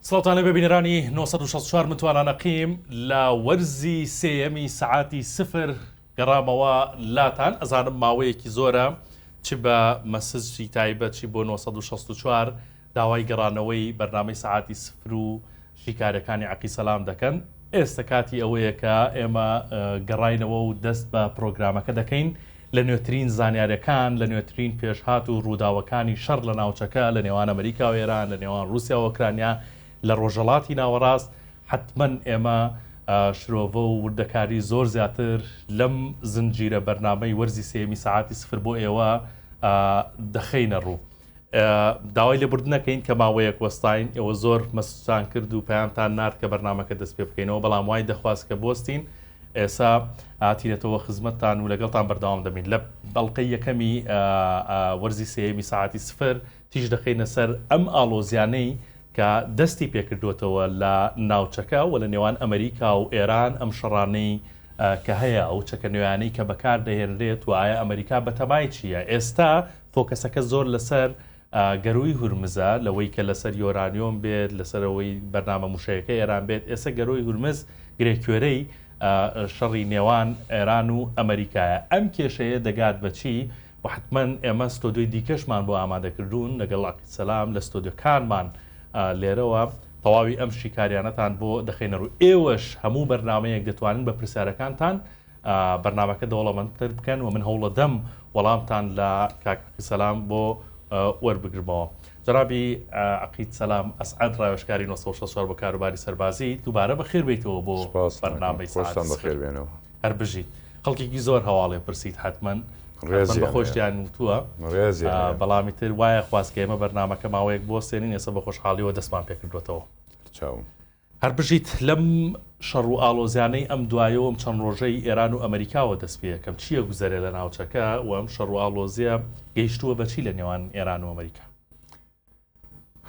سڵاوتان لێبێ بینەرانی 964 من توانا نەقیم لە وەرزی سێیەمی سەعاتی سفر گەڕامەوە لاتان ئەزانم ماوەیەکی زۆرە چ بە مەسجی تایبەت چی بۆ 964 داوای گەڕانەوەی بەرنامەی سەعاتی سفر و شیکارەکانی عەقید سەلام دەکەن ئێستا کاتی ئەوەیە کە ئێمە گەڕاینەوە و دەست بە پرۆگرامەکە دەکەین لە نوێترین زانیاریەکان، لە نوێترین پێشهات و ڕووداوەکانی شەڕ لە ناوچەکە، لە نێوان ئەمریکا و ئێران، لە نێوان ڕووسیا و ئۆکرانیا، لە ڕۆژهەڵاتی ناوەڕاست، حەتمەن ئێمە شرۆڤە و وردەکاری زۆر زیاتر لەم زنجیرە بەرنامەی وەرزی سێیەمی سەعاتی سفر بۆ ئێوە دەخەینە ڕوو. داوای لێبوردن ئەکەین کە ماوەیەک وەستاین، ئێوە زۆر مەسجتان کرد و پەیامتان نارد کە بەرنامەکە دەست پێ بکەینەوە، بەڵام وای دەخواست کە بوەستین، ئێسا هاتینەتەوە خزمەتتان و لەگەڵتان بەردەوام دەبین لە ئەڵقەی یەکەمی وەرزی سێیەمی سەعاتی سفر تیش دەخەینە سەر ئەم ئاڵۆزیانەی کە دەستی پێکردووەتەوە لە ناوچەکە و لە نێوان ئەمریکا و ئێران ئەم شەڕانەی کە هەیە ئەو چەکە نوێیانەی کە بەکار دەهێنرێت و ئایا ئەمریکا بەتەمای چییە ئێستا فۆکەسەکە زۆر لەسەر گەرووی هورمزە، لەوەی کە لەسەر یۆرانیۆم بێت، لەسەر ئەوەی بەرنامە مووشەکەکەی ئێران بێت، ئێستا گەرووی هورمز گرێکوێرەی شەڕی نێوان ئێران و ئەمەریکایە. ئەم کێشەیە دەگات بە چی؟ و حەتمەن ئێمە ستۆدیۆی دیکەشمان بۆ ئامادە کردوون لەگەڵ عەقید سەلام لە ستۆدیۆکانمان لێرەوە تەواوی ئەم شیکاریانەتان بۆ دەخەینە ڕوو. ئێوەش هەموو بەرنامەیەک دەتوانن بە پرسیارەکانتان بەرنامەکە دەوڵەمەندتر بکەن و من هەوڵەدەم وەڵامتان لە کاک عەقید سەلام بۆ وەربگرمەوە. جەنابی عەقید سەلام ئەسعەد ڕاوێژکاری 964 بۆ کاروباری سەربازی دووبارە بەخێر بێیتەوە بۆ بەرنامەی سەعات سفر. هەر بژیت. خەڵکێکی زۆر هەواڵێ پرسیت حەتمەن حەتمەن بە خۆشتیان وتووە بەڵامی تر وایە خواست کە ئێمە بەرنامەکە ماوەیەک بوەستێنین ئێستا بە خۆشحاڵیەوە دەستمان پێکردووەتەوە. چاوم. هەر بژیت لەم شەڕ و ئاڵۆزیانەی ئەم دوایە و ئەم چەند ڕۆژەی ئێران و ئەمەریکاوە دەست پێ ئەکەم چی ئەگوزەرێ لە ناوچەکە و ئەم شەڕ و ئاڵۆزیە گەیشتووە بە چی لە نێوان ئێران و ئەمەریکا؟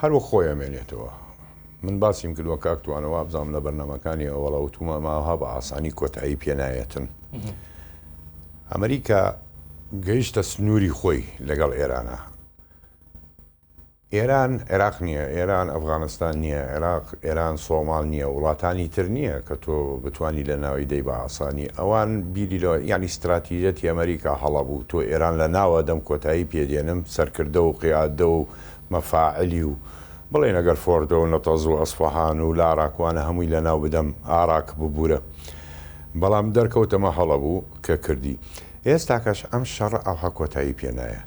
هەر وەک خۆی ئەمێنێتەوە. من باسیم کردووە کاک توانە وابزانم لە بەرنامەکانی ئەوەڵا وتومە ئەمە ئاوها بە ئاسانی کۆتایی پێ نایەتن. ئەمریکا گەیشتە سنووری خۆی لەگەڵ ئێرانە. ئێران عێراق نییە، ئێران ئەفغانستان نییە، عێراق ئێران سۆماڵ نییە، وڵاتانی تر نییە کە تۆ بتوانی لە ناوی دەی بە ئاسانی. ئەوان بیری لەوە یانی ستراتیژیەتی ئەمریکا هەڵە بوو، تۆ ئێران لە ناوە دەم کۆتایی پێ دێنم، سەرکردە و قیادە و مەفاعلی و بڵێین ئەگەر فۆردۆ و نەتەز و ئەسفەهان و لاراک وانە هەمووی لە ناو بدەم، ئاراک ببورە. بەڵام دەرکەوت ئەمە هەڵە بوو کە کردی. ئێستاکەش ئەم شەڕە ئاوها کۆتایی پێ نایە.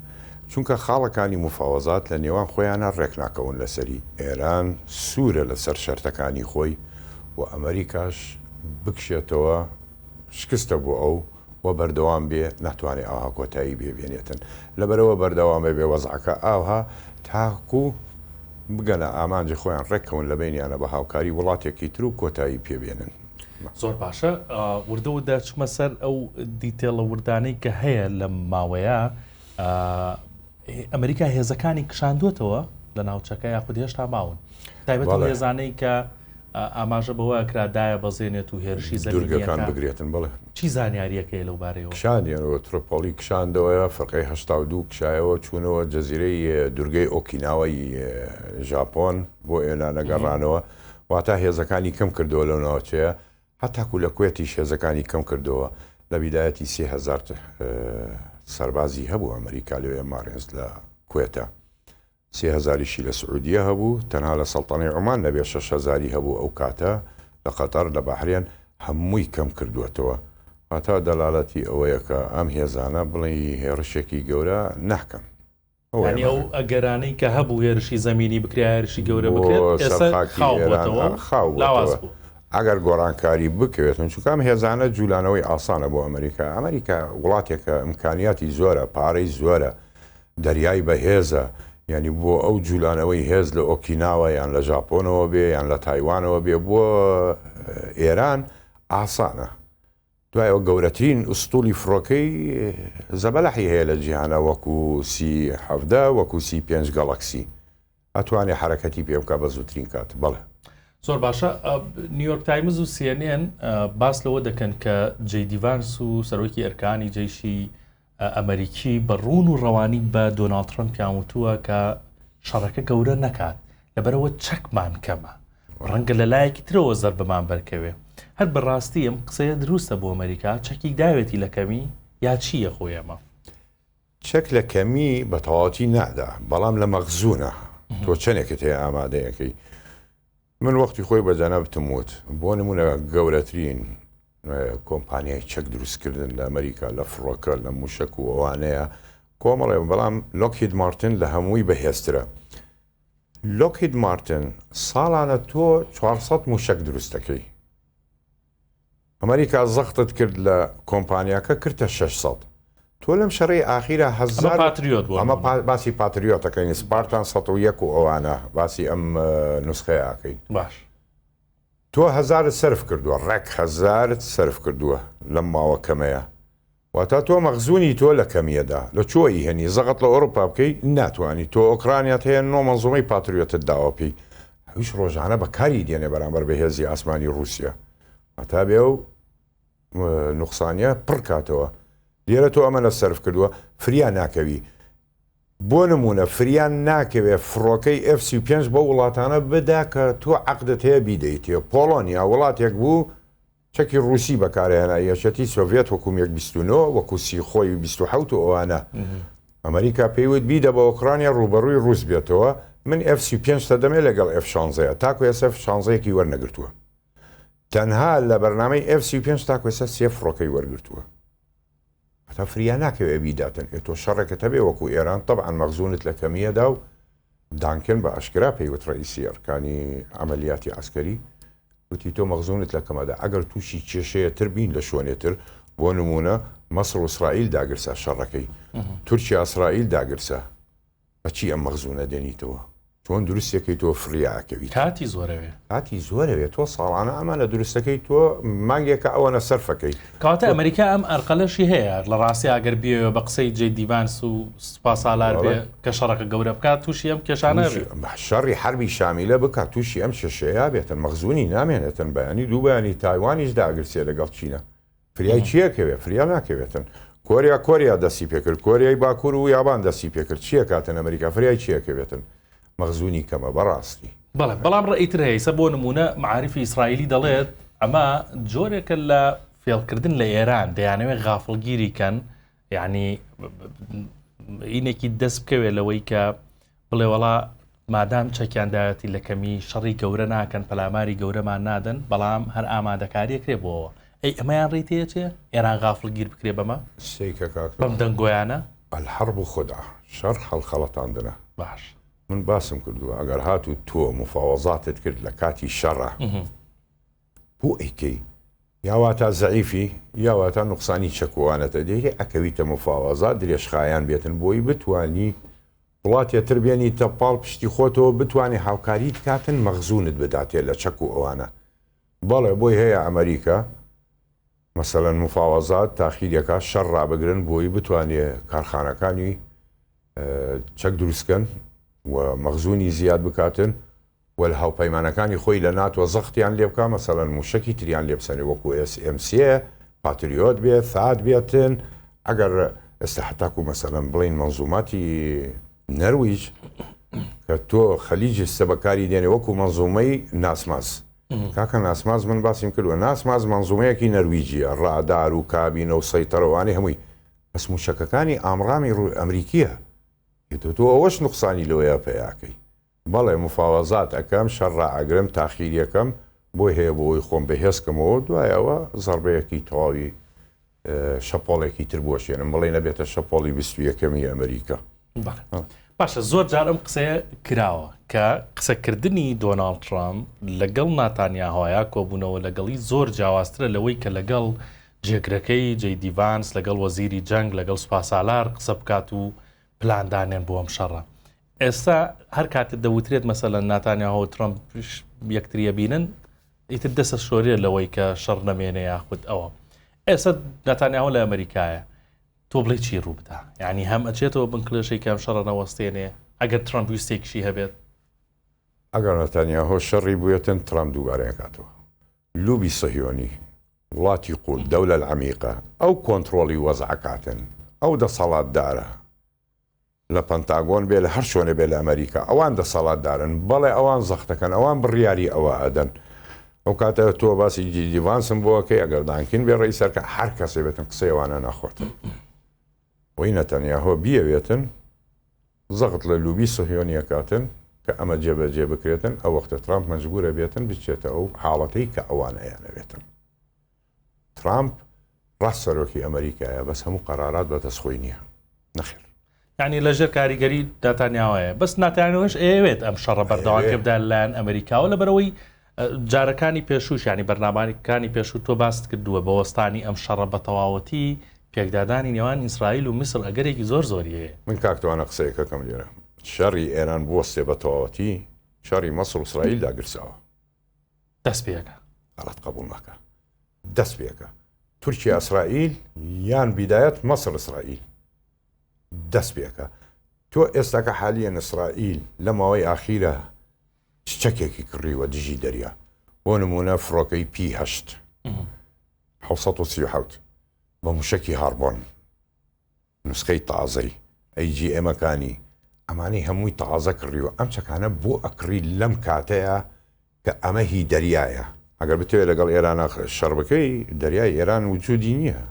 چونکە خاڵەکانی موفاوەزات لە نێوان خۆیانا ڕێکناکەون لەسەری، ئێران سوورە لەسەر شەرتەکانی خۆی و ئەمەریکاش بکشێتەوە شکستە بۆ ئەو و بەردەوام بێ ناتوانێ ئاوها کۆتایی بێ بێنێتن لەبەرئەوە بەردەوام ئەبێ وەزعەکە ئاوها تاکو بگەنە ئامانجی خۆیان ڕێککەون لەبەینیانا بە هاوکاری وڵاتێکی تر و کۆتایی پێ بێنن. زۆر باشە وردە وردە چمە سەر ئەو دیتێڵە وردانەی کە هەیە لەم ماوەیە ئەمریکا هێزەکانی کشاندووەتەوە لە ناوچەکە یاخود هێشتا ماون تایبەت هێزانەی کە ئاماژە بەوە کرا دایە بەزێنێت و هێرشی زەرگەکان بگرێتن بڵێ چی زانیاریەکەی لەو بارەیەوە کشانیانەوە ترۆپۆڵی کشاندەوەە فڕقەی 82 کشایەوە چوونەوە جەزیرەی دورگەی ئۆکیناوای ژاپۆن بۆ ئێنانە گەڕانەوە واتا هێزەکانی کەم کردەوە لەو ناوچەیە هەتاکو لە کوێتیش هێزەکانی کەم کردەوە، لە بیدایەتی 3000 سەربازی هەبوو ئەمریکا لەوێ مارێنز لە کوێتە، سێ هەزاریشی لە سعودیە هەبوو، تەنها لە سەڵتەنەی عومان نەبێت شەش هەزاری هەبوو ئەو کاتە، لە قەتەر، لە بەحرێن، هەمووی کەم کردووەتەوە. واتا دەلالەتی ئەوەیە کە ئەم هێزانە بڵێی هێڕشێکی گەورە ناکەن. یانی ئەو ئەگەرانەی کە هەبوو هێرشی زەمینی بکرێ هێرشی گەورە بکرێت ئێستا خاو بووەتەوە لاواز بوو. ئەگەر گۆڕانکاری بکەوێتن چونکە ئەم هێزانە جولانەوەی ئاسانە بۆ ئەمریکا ئەمریکا وڵاتێکە ئیمکانیاتی زۆرە پارەی زۆرە دەریای بەهێزە یعنی بۆ ئەو جولانەوەی هێز لە ئۆکیناوە یان لە ژاپۆنەوە بێ یان لە تایوانەوە بێ بۆ ئێران ئاسانە دوای ئەوە گەورەترین ئوستوڵی فڕۆکەی زەبەلاحی هەیە لە جیهانا وەکو سی 17 وەکو سی پێنج گەڵەکسی ئەتوانێ حەرەکەتی پێ بکا بە زووترین کات بەڵێ. زۆر باشە نیویۆرک تایمز و CNN باس لەوە دەکەن کە جەی دی ڤانس و سەرۆکی ئەرکانی جەیشی ئەمەریکی بە ڕوون و ڕەوانی بە دۆناڵد ترەمپیان وتووە کە شەڕەکە گەورە نەکات لەبەرئەوە چەکمان کەمە. ڕەنگە لە لایەکی ترەوە زەربەمان بەرکەوێ. هەر بە ڕاستی ئەم قسەیە دروستە بۆ ئەمەریکا؟ چەکی داوێتی لە کەمی یا چییە خۆی ئەمە؟ چەک لە کەمی بە تەواوەتی نادا، بەڵام لە مەخزوونە. تۆ چەنێکت هەیە ئامادەیەکەی. من وەختی خۆی بە جەنابتم وت، بۆ نموونە گەورەترین کۆمپانیای چەک دروستکردن لە ئەمریکا لە فڕۆکە لە موشەک و ئەوانەیە کۆمەڵێ بەڵام لۆکهید مارتن لە هەمووی بەهێزترە. لۆکهید مارتن ساڵانە تۆ 400 موشەک دروست دەکەی. ئەمریکا زەختت کرد لە کۆمپانیاکە کردتە 600. تۆ لەم شەڕەی ئاخیرا هەزار پاتریۆت بۆ ئەمە باسی پاتریۆتەکەین سپارتان 101 و ئەوانە باسی ئەم نوسخەیە ئەکەین. باش. تۆ هەزارت سەرف کردووە ڕێک هەزارت سەرف کردووە لەم ماوە کەمەیە واتا تۆ مەخزونی تۆ لە کەمیەدا لە چۆ ئیهێنی زەغت لە ئۆروپا بکەی ناتوانی تۆ ئۆکرانیات هەیە نۆ مەنزومەی پاتریۆتت داوە پێی ئەویش ڕۆژانە بەکاری دێنێ بەرامبەر بە هێزی ئاسمانی ڕوسیا هەتا بێ ئەو نوقسانیە پڕ کاتەوە لێرە تۆ ئەمە لە سەرف کردووە فریا ناکەوی بۆ نمونە فریا ناکەوێ فڕۆکەی ئێف 35 بەو وڵاتانە بدا کە تۆ عەقدت هەیە بیدەیتێ پۆڵۆنیا وڵاتێک بوو چەکی ڕووسی بەکارهێنا، یەکێتی سۆڤیەت وەکو میگ 29، وەکو سیخۆی 27 و ئەوانە. ئەمریکا پێی وت بیدە بە ئۆکرانیا ڕووبەڕووی ڕووس بێتەوە، من ئێف 35 تەدەمێ لەگەڵ ئێف شانزەیە، تاکو ئێستا ئێف شانزەیەکی وەرنەگرتووە. تەنها لە بەرنامەی ئێف 35 تاکو ئێستا سێ فڕۆکەی وەرگرتووە. هەتا فریا ناکەوێ بیداتن ئێ تۆ شەڕێکت هەبێ وەکو ئێران تەبعەن مەخزونت لە کەمیەدا و دانکن بە ئاشکرا پێی وت ڕئیسی ئەرکانی عەمەلیاتی عەسکەری وتی تۆ مەخزونت لە کەمەدا ئەگەر تووشی کێشەیە تر بین لە شوێنێ تر بۆ نمونە مەسڕ و ئیسرائیل داگرسا شەڕەکەی تورکیا ئیسرائیل داگرسا بەچی ئەم مەخزونە دێنیتەوە؟ چۆن دروستیەکەی تۆ فریا ئەکەویت. کاتی زۆرەوێ. کاتی زۆرەوێ تۆ ساڵانە ئەمانە دروستەکەی تۆ مانگێکە ئەوەنە سەرفەکەی. کەواتە ئەمریکا ئەم ئەرقەلەشی هەیە لە ڕاستی ئەگەر بیەوێ بە قسەی جەی دی ڤانس و سوپاسالار بێ کە شەڕەکە گەورە بکات تووشی ئەم کێشانە ئەبێ. شەڕی حەربی شامیلە بکات تووشی ئەم کێشەیە بێتن مەخزونی نامێنێتن بەیانی دوو بەیانی تایوانیش داگرسێ لەگەڵ چینە. فریای چیە کەوێ؟ فریا ناکەوێتن. کۆریا کۆریا دەستی پێکرد کۆریای باکوور و یابان دەستی پێکرد چیە کاتن ئەمریکا فریای چیە کەوێتن مەخزونی کەمە بەڕاستی. بەڵێ بەڵام ڕەئی تر هەیە ئیسە بۆ نموونە مەعاریفی ئیسرائیلی دەڵێت ئەمە جۆرێکە لە فێڵکردن لە ئێران دەیانەوێت غافڵگیری کەن یعنی ئینێکی دەست بکەوێت لەوەی کە بڵێ وەڵا مادام چەکیان داوێتی لە کەمی شەڕی گەورە ناکەن پەلاماری گەورەمان نادەن بەڵام هەر ئامادەکاریە کرێ بۆەوە ئەی ئەمەیان ڕێی تێچێ ئێران غافڵ گیر بکرێ بەمە سیکە کاک بەم دەنگۆیانە الحرب خدعە شەڕ هەڵخەڵەتاندنە باش من باسم کردووە ئەگەر هاتوو تۆ مفاوەزاتت کرد لە کاتی شەڕە بۆ ئەیکەی یا واتا زەعیفی یا واتا نوقسانی چەک و ئەوانەتە دێی ئەکەویتە مفاوەزات درێژخایەن بێتن بۆی بتوانی وڵاتێ تر بێنیتە پاڵ پشتی خۆتەوە بتوانێ هاوکاریت کاتن مەخزونت بداتێ لە چەک و ئەوانە بەڵێ بۆی هەیە ئەمریکا مەسەلەن مفاوەزات تاخیرەکە شەڕ ڕابگرن بۆی بتوانێ کارخانەکانی چەک دروستکەن و مەخزونی زیاد بکاتن و لە هاوپەیمانەکانی خۆی لە ناتۆ زەختیان لێ بکا مەسەلەن موشەکی تریان لێ بسەنێ وەکو ئێس ئێم سێ، پاتریۆت بێ، ثاد بێتن، ئەگەر ئێستا هەتاکو مەسەلەن بڵێین مەنزوماتی نەرویج کە تۆ خەلیج ئێستا بەکاری دێنێ وەکو مەنزومەی ناسماز کاکە ناسماز من باسیم کردووە ناسماز مەنزومەیەکی نەرویجیە ڕادار و کابینە و سەیتەرەوانی هەمووی بەس موشەکەکانی ئامڕامی ڕوو ئەمریکیە تۆ ئەوەش نوقسانی لەوەیە پەیاکەی بەڵێ مفاوەزات ئەکەم، شەڕ ڕائەگرم، تاخیری ئەکەم، بۆی هەیە بۆ ئەوەی خۆم بەهێز کەمەوە، دوای ئەوە زەڕبەیەکی تەواوی شەپۆڵێکی تر بوەشێنم، بڵێی نەبێتە شەپۆڵی 21ەمی ئەمریکا. بەڵێ باشە زۆر جار ئەم قسەیە کراوە کە قسەکردنی دۆناڵد ترامپ لەگەڵ ناتانیاهۆیا کۆبوونەوە لەگەڵی زۆر جیاوازترە لەوەی کە لەگەڵ جێگرەکەی جەی دی ڤانس لەگەڵ وەزیری جەنگ لەگەڵ سوپاسالار قسە بکات و پلان دانێن بۆ ئەم شەڕە. ئێستا هەر کاتێ دەوترێت مەسەلەن ناتانیاهۆ و ترەمپ یەکتری ئەبینن ئیتر دەسە شۆرێ لەوەی کە شەڕ نەمێنێ یاخود ئەوە ئێستا ناتانیاهۆ لە ئەمریکایە تۆ بڵێ چی ڕوو بدا یعنی هەم ئەچێتەوە بن کلێشەی کەم شەڕە نەوەستێنێ ئەگەر ترەمپ ویستێکشی هەبێت ئەگەر ناتانیاهۆ شەڕی بوێتن ترەمپ دووبارە ئەکاتەوە لوبی سەهیۆنی وڵاتی قوول دەولە العمیقە ئەو کۆنتڕۆڵی وەزعەکاتن ئەو دەسەڵاتدارە. لە پەنتاگۆن بێ لە هەر شوێنێ بێ لە ئەمەریکا ئەوان دەسەڵاتدارن بەڵێ ئەوان زەختەکەن ئەوان بڕیاری ئەوە ئەدەن ئەو کاتە تۆ باسی جی دی ڤانسم بۆ ئەکەی ئەگەر دانکین بێ ڕئیس سەرکە هەر کەسێ بێتن قسەی ئەوانە ناخۆتن وەی نەتەنیاهۆ بیەوێتن زەغت لە لوبی سەهیۆنی ئەکاتن کە ئەمە جێبەجێ بکرێتن ئەو وەختە ترامپ مەجبورە بێتن بچێتە ئەو حاڵەتەی کە ئەوان ئەیانەوێتن ترامپ ڕاست سەرۆکی ئەمریکایە بەس هەموو قەرارات بەدەست خۆی نییە نەخێر. یعنی لە ژێر کاریگەری ناتانیاوەیە بەس ناتانیاهۆش ئەیەوێت ئەم شەڕە بەردەوام پێ بدات لەلایەن ئەمریکاوە لەبەرەوەی جارەکانی پێشووش ینی بەرنامەکانی پێشوو تۆ باست کردووە بە وەستانی ئەم شەڕە بە تەواوەتی پێکدادانی نێوان ئیسرائیل و میسر ئەگەرێکی زۆر زۆری هەیە. من کاک توانا قسەیەکەکەم لێرە شەڕی ئێران بوەستێ بە تەواوەتی شەڕی مەسر و ئیسرائیل داگرساوە. دەست پێکە. غەڵەت قبوڵ مەکە دەست پێکە تورکیا ئیسرائیل یان بیدایەت مەسر ئیسرائیل دەست پێکە تۆ ئێستاکە حالیەن ئیسرائیل لە ماوەی ئاخیرە چ چەکێکی کڕیوە دژی دەریا بۆ نمونە فڕۆکەی پی هەشت 737 بە موشەکی هاربۆن نوسخەی تازەی ئەی جی ئێمەکانی ئەمانەی هەمووی تازە کڕیوە ئەم چەکانە بۆ ئەکڕی لەم کاتەیە کە ئەمە هی دەریایە ئەگەر بتەوێت لەگەڵ ئێرانە شەڕ بکەی دەریای ئێران وجودی نییە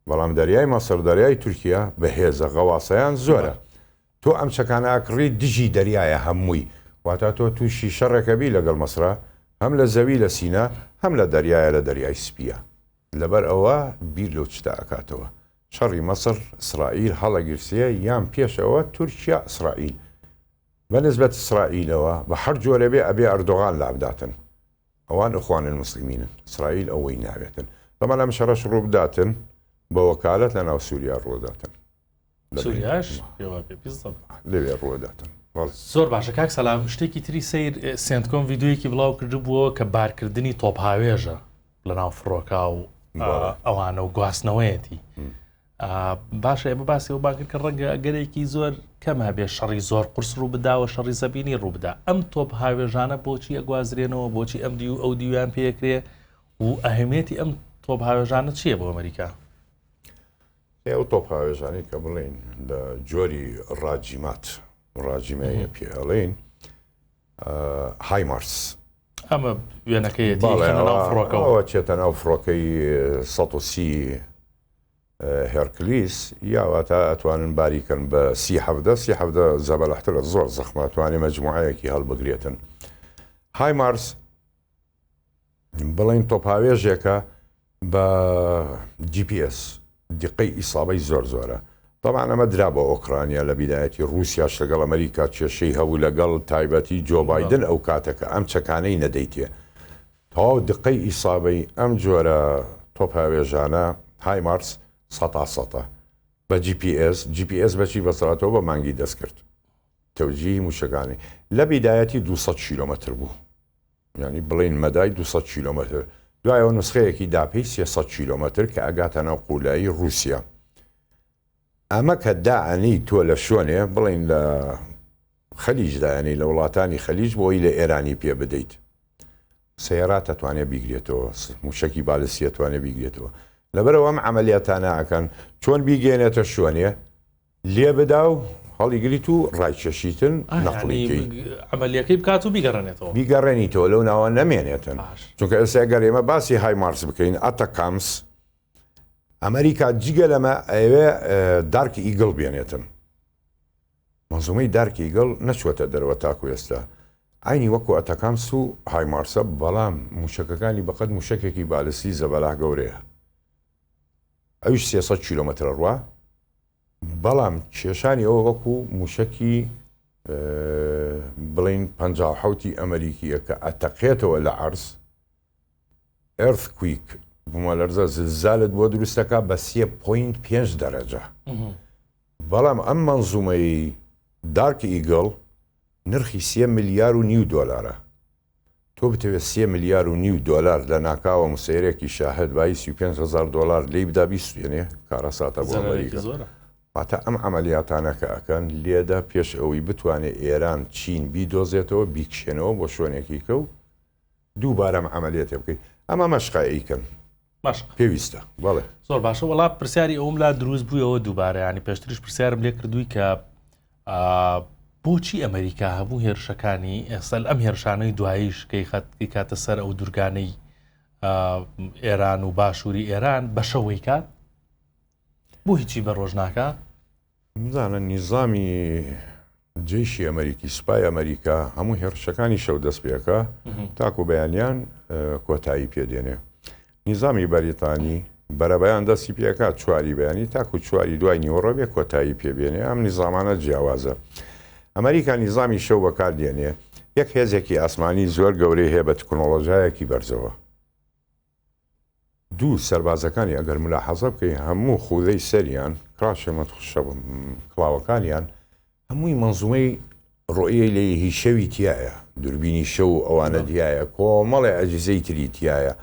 بەڵام دەریای مەسر دەریای تورکیا بەهێزە غەواسەیان زۆرە تۆ ئەم چەکانە ئەکڕی دژی دەریایە هەمووی واتا تۆ تووشی شەڕێکە بی لەگەڵ مەسرا هەم لە زەوی لە سینا هەم لە دەریایە لە دەریای سپیە لەبەر ئەوە بیر لەو چتە ئەکاتەوە شەڕی مەسڕ ئیسڕائیل هەڵەگرسێ یان پێش ئەوە تورکیا ئیسڕائیل بە نسبەت ئیسڕائیلەوە بە هەر جۆرێ بێ ئەبێ ئەردۆغان لابداتن ئەوان ئخوان المسلمینن ئیسڕائیل ئەوەی ناوێتن تەبعەن ئەم شەڕەش ڕووبداتن بە وەکالەت لە ناو سوریا ڕووداتن. سوریاش پێوە پێ بالضبط لەوێ ڕووداتن زۆر باشە کاک سەلام شتێکی تری سیر سنتکۆم ڤیددیویەکی بڵاو کردبووە کە بارکردنی تۆپ هاوێژە لە ناو فڕۆکە و ئەوانە و گواستنەوەیەتی باشە ئێمە باسی ئەو باکرد کە ڕەنگە ئەگەرێکی زۆر کەم هەبێ شەڕی زۆر قرس ڕوو بداوە شەڕی زەبینی ڕوو بدا ئەم تۆپ هاوێژانە بۆچی ئەگوازرێنەوە بۆچی ئەم دیو ئەو دیویان پێکرێ و ئەهمێتی ئەم تۆپ هاوێژانە چییە بۆ ئەمریکا؟ ئەو تۆپهاوێژانەی کە بڵێین لە جۆری ڕاجیمات ڕاجیمەیە پێ ئەڵێین هایمارس ئەمە وێنەکەیەتی فڕۆکەوە چێتە ناو فڕۆکەی 130 هێرکلیس یاواتە ئەتوانن باریکەن بە سی حەڤدە سی حەڤدە زەبەلەحترە زۆر زەخمە توانێ مەجموعەیەکی هەڵبگرێتن هایمارس بڵێین تۆپهاوێژێکە بە GPS دیقەی ئیسابەی زۆر زۆرە تەبعەن ئەمە درا بە ئۆکرانیا لە بیدایەتی ڕووسیاش لەگەڵ ئەمریکا کێشەی هەبوو لەگەڵ تایبەتی جۆ بایدن ئەو کاتە کە ئەم چەکانەی نەدەیتێ تەواو دقەی ئیسابەی ئەم جۆرە تۆپهاوێژانە هایمارس سەتا سەتە بە GPS GPS بەچی بەسراتەوە بە مانگی دەستکرد تەوجیهی موشەکانی لە بیدایەتی 200 کیلۆمەتر بوو یانی بڵێین مەدای 200 کیلۆمەتر، دوایەوە نوسخەیەکی دا پێی 300 کیلۆمەتر کە ئەگاتە ناو قوولایی ڕووسیا. ئەمە کە دائەنێی تۆ لە شۆنێ بڵێین لە خەلیج دایەنێی لە وڵاتانی خەلیج بۆی لە ئێرانی پێ بدەیت سەیارات ئەتوانێ بیگرێتەوە، موشەکی بالستی ئەتوانێ بیگرێتەوە. لەبەرئەوە ئەم عەمەلیاتانە ئەکەن چۆن بیگەیەنێتە شۆنێ لێ بدا و هەڵیگریت و ڕایکێشیتن نەقڵی کەی. عەمەلیەکەی بکات و بیگەڕێنێتەوە. بیگەڕێنیتەوە لەو ناوە نەمێنێتن. چونکە ئێستا گەر ئێمە باسی هایمارس بکەین ئەتەکامس ئەمریکا جگە لەمە ئەیەوێ دارک ئیگڵ بێنێتن. مەنزومەی دارک ئیگڵ نەچووەتە دەرەوە تاکو ئێستا. عەینی وەکو ئەتەکامس و هایمارسە بەڵام موشەکەکانی بەقەد موشەکێکی بالستی زەبەلاح گەورەیە. ئەویش 300 کیلۆمەتر ئەڕوا بەڵام کێشانی ئەوە وەکو موشەکی بڵین 57 ئەمریکیە کە ئەتەقێتەوە لە عەرز ئێرثکویک بوومەلەرزە زلزالت بۆ دروستەکە بە 3.5 دەرەجە بەڵام ئەم مەنزومەی دارک ئیگڵ نرخی سێ ملیار و نیو دۆلارە تۆ بتەوێت سێ ملیار و نیو دۆلار لە ناکاوە مسەیرێکی شاهد بایی 35 هزار دۆلار لێی بدا بیسوێنێ کارەساتە بۆ ئەمریکا واتە ئەم عەمەلیاتانە کە ئەکەن لێدە پێش ئەوەی بتوانێ ئێران چین بیدۆزێتەوە بیکشێنەوە بۆ شوێنێکی کە و دووبارە ئەم عەمەلیەتە بکەی ئەمە مەشقە ئەیکەن. مەشق پێویستە بەڵێ. زۆر باشە وەڵا پرسیاری ئەوم لا دروست بوویەوە دووبارە ینی پێشتریش پرسیارم لێ کردووی کە بۆچی ئەمریکا هەموو هێرشەکانی ئێستا ئەم هێرشانەی دواییش کەی خەت کاتە سەر ئەو دوورگانەی ئێران و باشووری ئێران بە شەوەی کات بۆ هیچی بە ڕۆژ ناکا؟ بزانە نیزامی جەیشی ئەمریکی سوپای ئەمریکا هەموو هێڕشەکانی شەو دەست پێکا تاکو بەیانیان کۆتایی پێدێنێ نیزامی بەریتانی بەرەبەیان دەستی پێکا چواری بەیانی تاکو چواری دوای نیوەڕۆ بێ کۆتایی پێبێنێ ئەم نیزامانە جیاوازە ئەمریکا نیزامی شەو بەکار دێنێ یەک هێزێکی ئاسمانی زۆر گەورەی هەیە بە تکنۆڵۆژایەکی بەرزەوە دوو، سەربازەکانی ئەگەر ملاحەزە بکەی هەموو خوذەی سەریان، کراشە مەتخشە کڵاوەکانیان هەمووی مەنزومەی ڕوئیەی لێ هی شەوی تیایە، دوربینی شەو و ئەوانە دیایە، کۆمەڵێ ئەجهیزەی تری تیایە،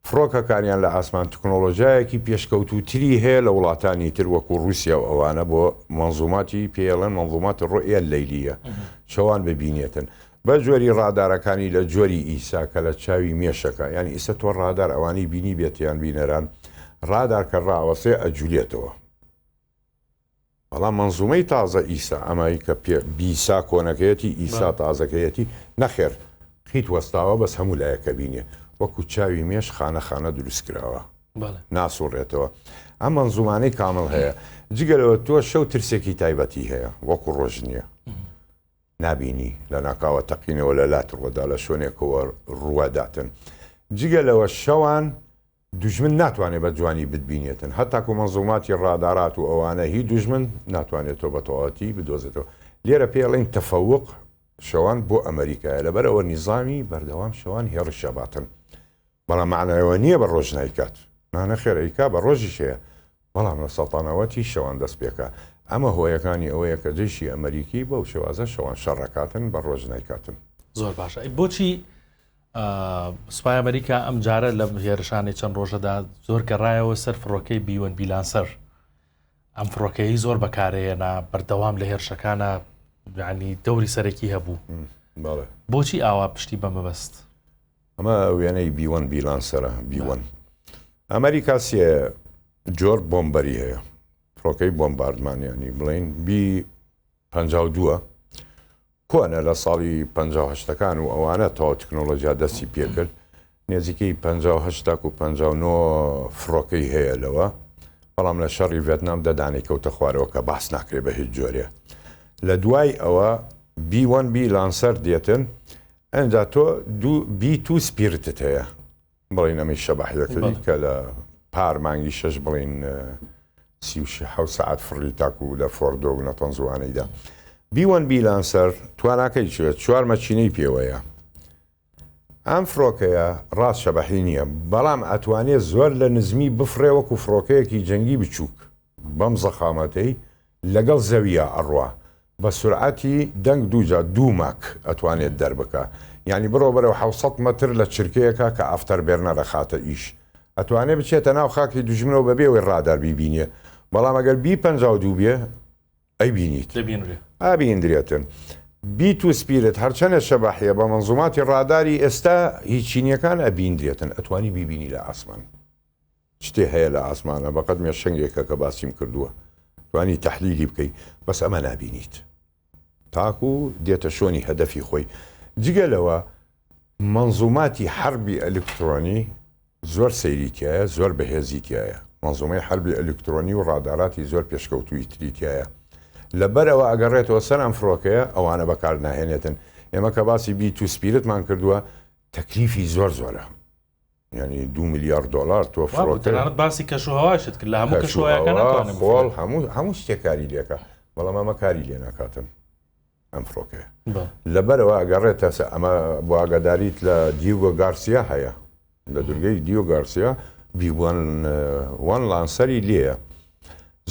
فڕۆکەکانیان لە ئاسمان تکنۆڵۆژایەکی پێشکەوتووتری هەیە لە وڵاتانی تر وەکو ڕوسیا و ئەوانە بۆ مەنزوماتی پێیەڵێن منظومات الرؤیە اللیلیە شەوان ببینێتن. بە جۆری ڕادارەکانی لە جۆری ئیسا کە لە چاوی مێشەکە یانی ئیسە تۆ ڕادار ئەوانەی بینی بێتیان بینەران ڕادار کە ڕاوەسێ ئەجولێتەوە بەڵام مەنزومەی تازە ئیسا ئەمای کە پێ بیسا کۆنەکەیەتی ئیسا تازەکەیەتی نەخێر قیت وەستاوە بەس هەموو لایەکە بینێ وەکو چاوی مێش خانە خانە دروست کراوە ناسوڕێتەوە ئەم مەنزومانەی کامڵ هەیە جگەلەوە تۆ شەو ترسێکی تایبەتی هەیە وەکو ڕۆژ نییە نابینی لەناکاوە تەقینەوە لە لات ڕوەدا لە شوێنێکەوە ڕوەداتن جگە لەوە شەوان دوژمن ناتوانێت بە جوانی بتبینێتن هەتاکو مەنزوماتی ڕادارات و ئەوانە هی دوژمن ناتوانێت تۆ بە تەواوەتی بدۆزێتەوە لێرە پێی ئەڵێن تەفەوق شەوان بۆ ئەمریکایە لەبەرئەوە نیزامی بەردەوام شەوان هێڕش ئەباتن بەڵام مەعنای ئەوە نییە بە ڕۆژ نایکات. نا نەخێر ئەیکا بە ڕۆژیش هەیە بەڵام لە سەڵتانەوەتی شەوان دەست پێکا. ئەمە هۆیەکانی ئەوەیە کە جەیشی ئەمەریکی بەو شێوازە شەوان شەڕ ئەکاتن بە ڕۆژ نایکاتن. زۆر باشە ئەی بۆچی سوپای ئەمریکا ئەم جارە لەم هێرشانەی چەند ڕۆژەدا زۆر گەڕایەوە سەر فڕۆکەی B-1 B Lancer ئەم فڕۆکەیەی زۆر بەکارهێنا بەردەوام لە هێرشەکانە یعنی دەوری سەرەکی هەبوو بۆچی ئاوا پشتی بەمە بەست؟ ئەمە وێنەی B-1 B Lancer ە B-1 ئەمریکا سێ جۆر bomber ی هەیە فڕۆکەی بۆمباردمان ینی بڵین B 52 کۆنە لە ساڵی 1970ەکان و ئەوانە تەواو تکنۆلۆژیا دەستی پێکرد نێزیکەی 1970 تاکو 59 فڕۆکەی هەیە لەوە بەڵام لە شەڕی ڤێتنام دەدانەی کەوتە خوارەوە کە باس ناکرێت بە هیچ جۆرێ لە دوای ئەوە B-1 B Lancer دێتن ئەنجا تۆ دوو B-2 Spirit ت هەیە بڵین ئەمەی شەبەحیەکەی کە لە پار مانگی شەش بڵین 37 سعات فڕی تاکو لە فۆردۆ و نەتەنزوانەیدا B-1 B Lancer تواناکەی چێت چوار مەچینەی پێوەیە ئەم فڕۆکەیە ڕاست شەبەحی نییە بەڵام ئەتوانێت زۆر لە نزمی بفڕێ وەکو فڕۆکەیەکی جەنگی بچووک بەم زەخامەتەی لەگەڵ زەویا ئەڕوا بە سورعەتی دەنگ دووجا دوو ماک ئەتوانێت دەربکا یانی بڕۆ بەرەو 700 مەتر لە چرکەیەکا کە afterburner ئەخاتە ئیش ئەتوانێ بچێتە ناو خاکی دوژمنەوە بەبێ ئەوەی ڕادار بیبینێ بەڵام ئەگەر B 52 بێ ئەیبینیت دەبینرێ. ئابیندرێتن B-2 Spirit هەرچەنە شەبەحیە بە مەنزوماتی ڕاداری ئێستا هی چینیەکان ئەبیندرێتن ئەتوانی بیبینی لە ئاسمان. شتێ هەیە لە ئاسمانە بەقەد مێشەنگێکە کە باسیم کردووە توانی تەحلیلی بکەی بەس ئەمە نابینیت تاکو دێتە شۆنی هەدەفی خۆی جگە لەوە منظوماتی حربی ئەلکترۆنی زۆر سەیری تایە زۆر بەهێزی تایە منظومەی حربی ئەلکترۆنی و ڕاداراتی زۆر پێشکەوتووی تری تایە لەبەرەوە ئەگەڕێتەوە سەر ئەم فڕۆکەیە ئەوانە بەکار ناهێنێتن ئێمە کە باسی B-2 Spirit مان کردووە تەکلیفی زۆر زۆرە یعنی دو ملیار دۆلار تۆ فڕۆکە تەنانەت باسی کەش و هەواشت کرد لە هەموو کەش و هەواکان ناتوانێت خۆڵ هەموو هەموو شتێک کاری لێکە بەڵام ئەمە کاری لێ ناکاتن ئەم فڕۆکەیە لەبەرەوە ئەگەڕێتە ئەمە بۆ ئاگاداریت لە دیوگۆ گارسیا هەیە لە دورگەی دیۆ گارسیا B-1 Lancer ی لێیە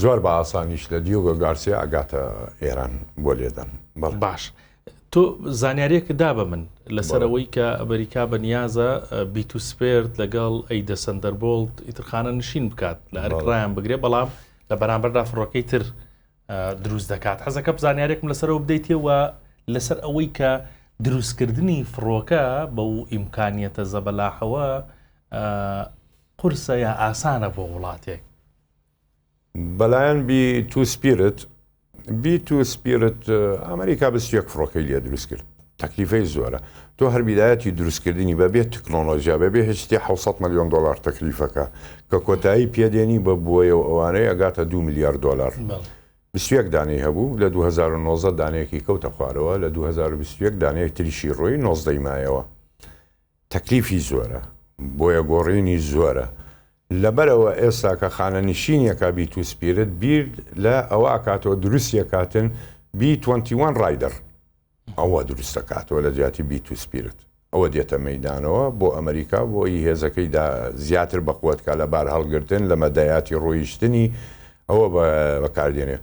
زۆر بە ئاسانیش لە دیۆگۆ گارسیا ئەگاتە ئێران بۆ لێدان. بەڵێ. باش تۆ زانیاریەکە دا بە من لەسەر ئەوەی کە ئەمریکا بە نیازە B-2 Spirit لەگەڵ ئەی دە Thunderbolt ئیترخانە نشین بکات لە ئەرک ڕایان بگرێ بەڵام لە بەرامبەردا فڕۆکەی تر دروست دەکات حەزەکەم زانیارێکم لەسەرەوە بدەیتەوە لەسەر ئەوەی کە دروستکردنی فڕۆکە بەو ئیمکانیەتە زەبەلاحەوە. قورسە یا ئاسانە بۆ وڵاتێک؟ بەلایەن بی تو سپیرت بی تو سپیرت ئەمریکا 21 فڕۆکەی لێ دروست کرد تەکلیفەی زۆرە تۆ هەر بیدایەتی دروستکردنی بەبێ تەکنۆلۆژیا بەبێ هیچ شتێ 700 ملیۆن دۆلار تەکلیفەکە کە کۆتایی پێدێنی بە بۆیە و ئەوانەی ئەگاتە 2 ملیار دۆلار 21 دانەی هەبوو لە 2019 دانەیەکی کەوتە خوارەوە لە 2021 دانەیەک تریشی ڕۆی 19 مایەوە تەکلیفی زۆرە بۆیە گۆڕینی زۆرە لەبەرئەوە ئێستا کە خانەنشینیەکە بی تو سپیرت بیر لە ئەوە ئەکاتەوە دروستیەکاتن بی توەنتی وەن ڕایدەر ئەوە دروستەکاتەوە لە جیاتی بی تو سپیرت ئەوە دێتە مەیدانەوە بۆ ئەمریکا بۆ ئی هێزەکەی دا زیاتر بەقوەت کا لە بار هەڵگرتن لە مەدەیاتی ڕۆیشتنی ئەوە بەکاردێنێ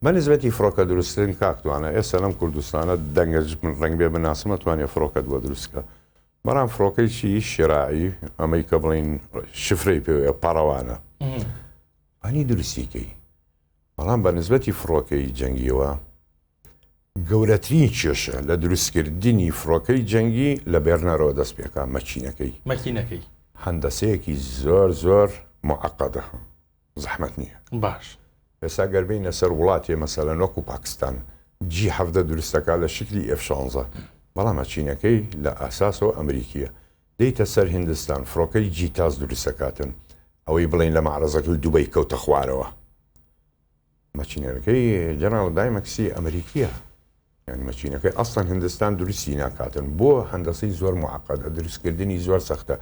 بە نسبەتی فڕۆکە دروستکردن کاک توانا ئێستا لەم کوردستانە دەنگە من ڕەنگ بێ بناسم ئەتوانێ فڕۆکەت بۆ دروست کە بەڵام فڕۆکەی چی شراعی ئەمەی کە بڵین شفرەی پێوەیە پەڕەوانە ئەنی دروستیکەی بەڵام بە نسبەتی فڕۆکەی جەنگیەوە گەورەترین کێشە لە دروستکردنی فڕۆکەی جەنگی لە بێرنەرەوە دەست پێکا مەکینەکەی مەکینەکەی هەندەسەیەکی زۆر زۆر معقدە زەحمەت نییە. باش. ئێستا گەر بێینە سەر وڵاتێ مەسەلەن وەکو پاکستان جی 17 دروست دەکات لە شکلی ئێف 16 بەڵام مەچینەکەی لە ئاساسەوە ئەمریکییە. دێیتە سەر هیندستان فڕۆکەی جی تاس دروست دەکاتن ئەوەی بڵێین لە مەعرەزەکەی دوبەی کەوتە خوارەوە. مەچینەکەی جەنراڵ دایمەکسی ئەمریکییە. یانی مەکینەکەی ئەسڵەن هندستان دروستی ناکاتن بۆ هەندەسەی زۆر معقدە دروستکردنی زۆر سەختە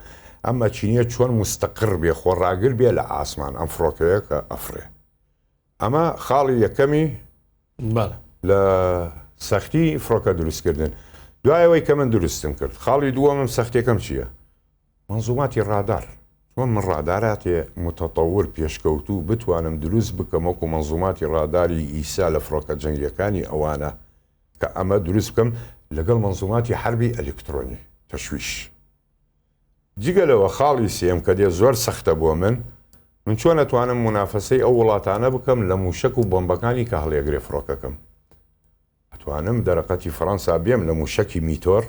ئەم مەکینە چۆن مستەقر بێ خۆڕاگر بێ لە ئاسمان ئەم فڕۆکەیە کە ئەفرێ ئەمە خاڵی یەکەمی لە سەختی فڕۆکە دروستکردن دوای ئەوەی کە من دروستم کرد خاڵی دووەمم سەختیەکەم چییە؟ منزوماتی ڕادار چۆن من ڕاداراتێ متطور پێشکەوتوو بتوانم دروست بکەم وەکو منزوماتی ڕاداری ئیسا لە فڕۆکە جەنگیەکانی ئەوانە کە ئەمە دروست بکەم لەگەڵ منزوماتی حەربی ئەلکترۆنی تەشویش جگە لەوە خاڵی سێم کە دێ زۆر سەختە بۆ من من چۆن ئەتوانم مونافەسەی ئەو وڵاتانە بکەم لە موشەک و بۆمبەکانی کە هەڵیەگرێ فڕۆکەکەم ئەتوانم دەرەقەتی فەڕەنسا بێم لە موشەکی میتۆر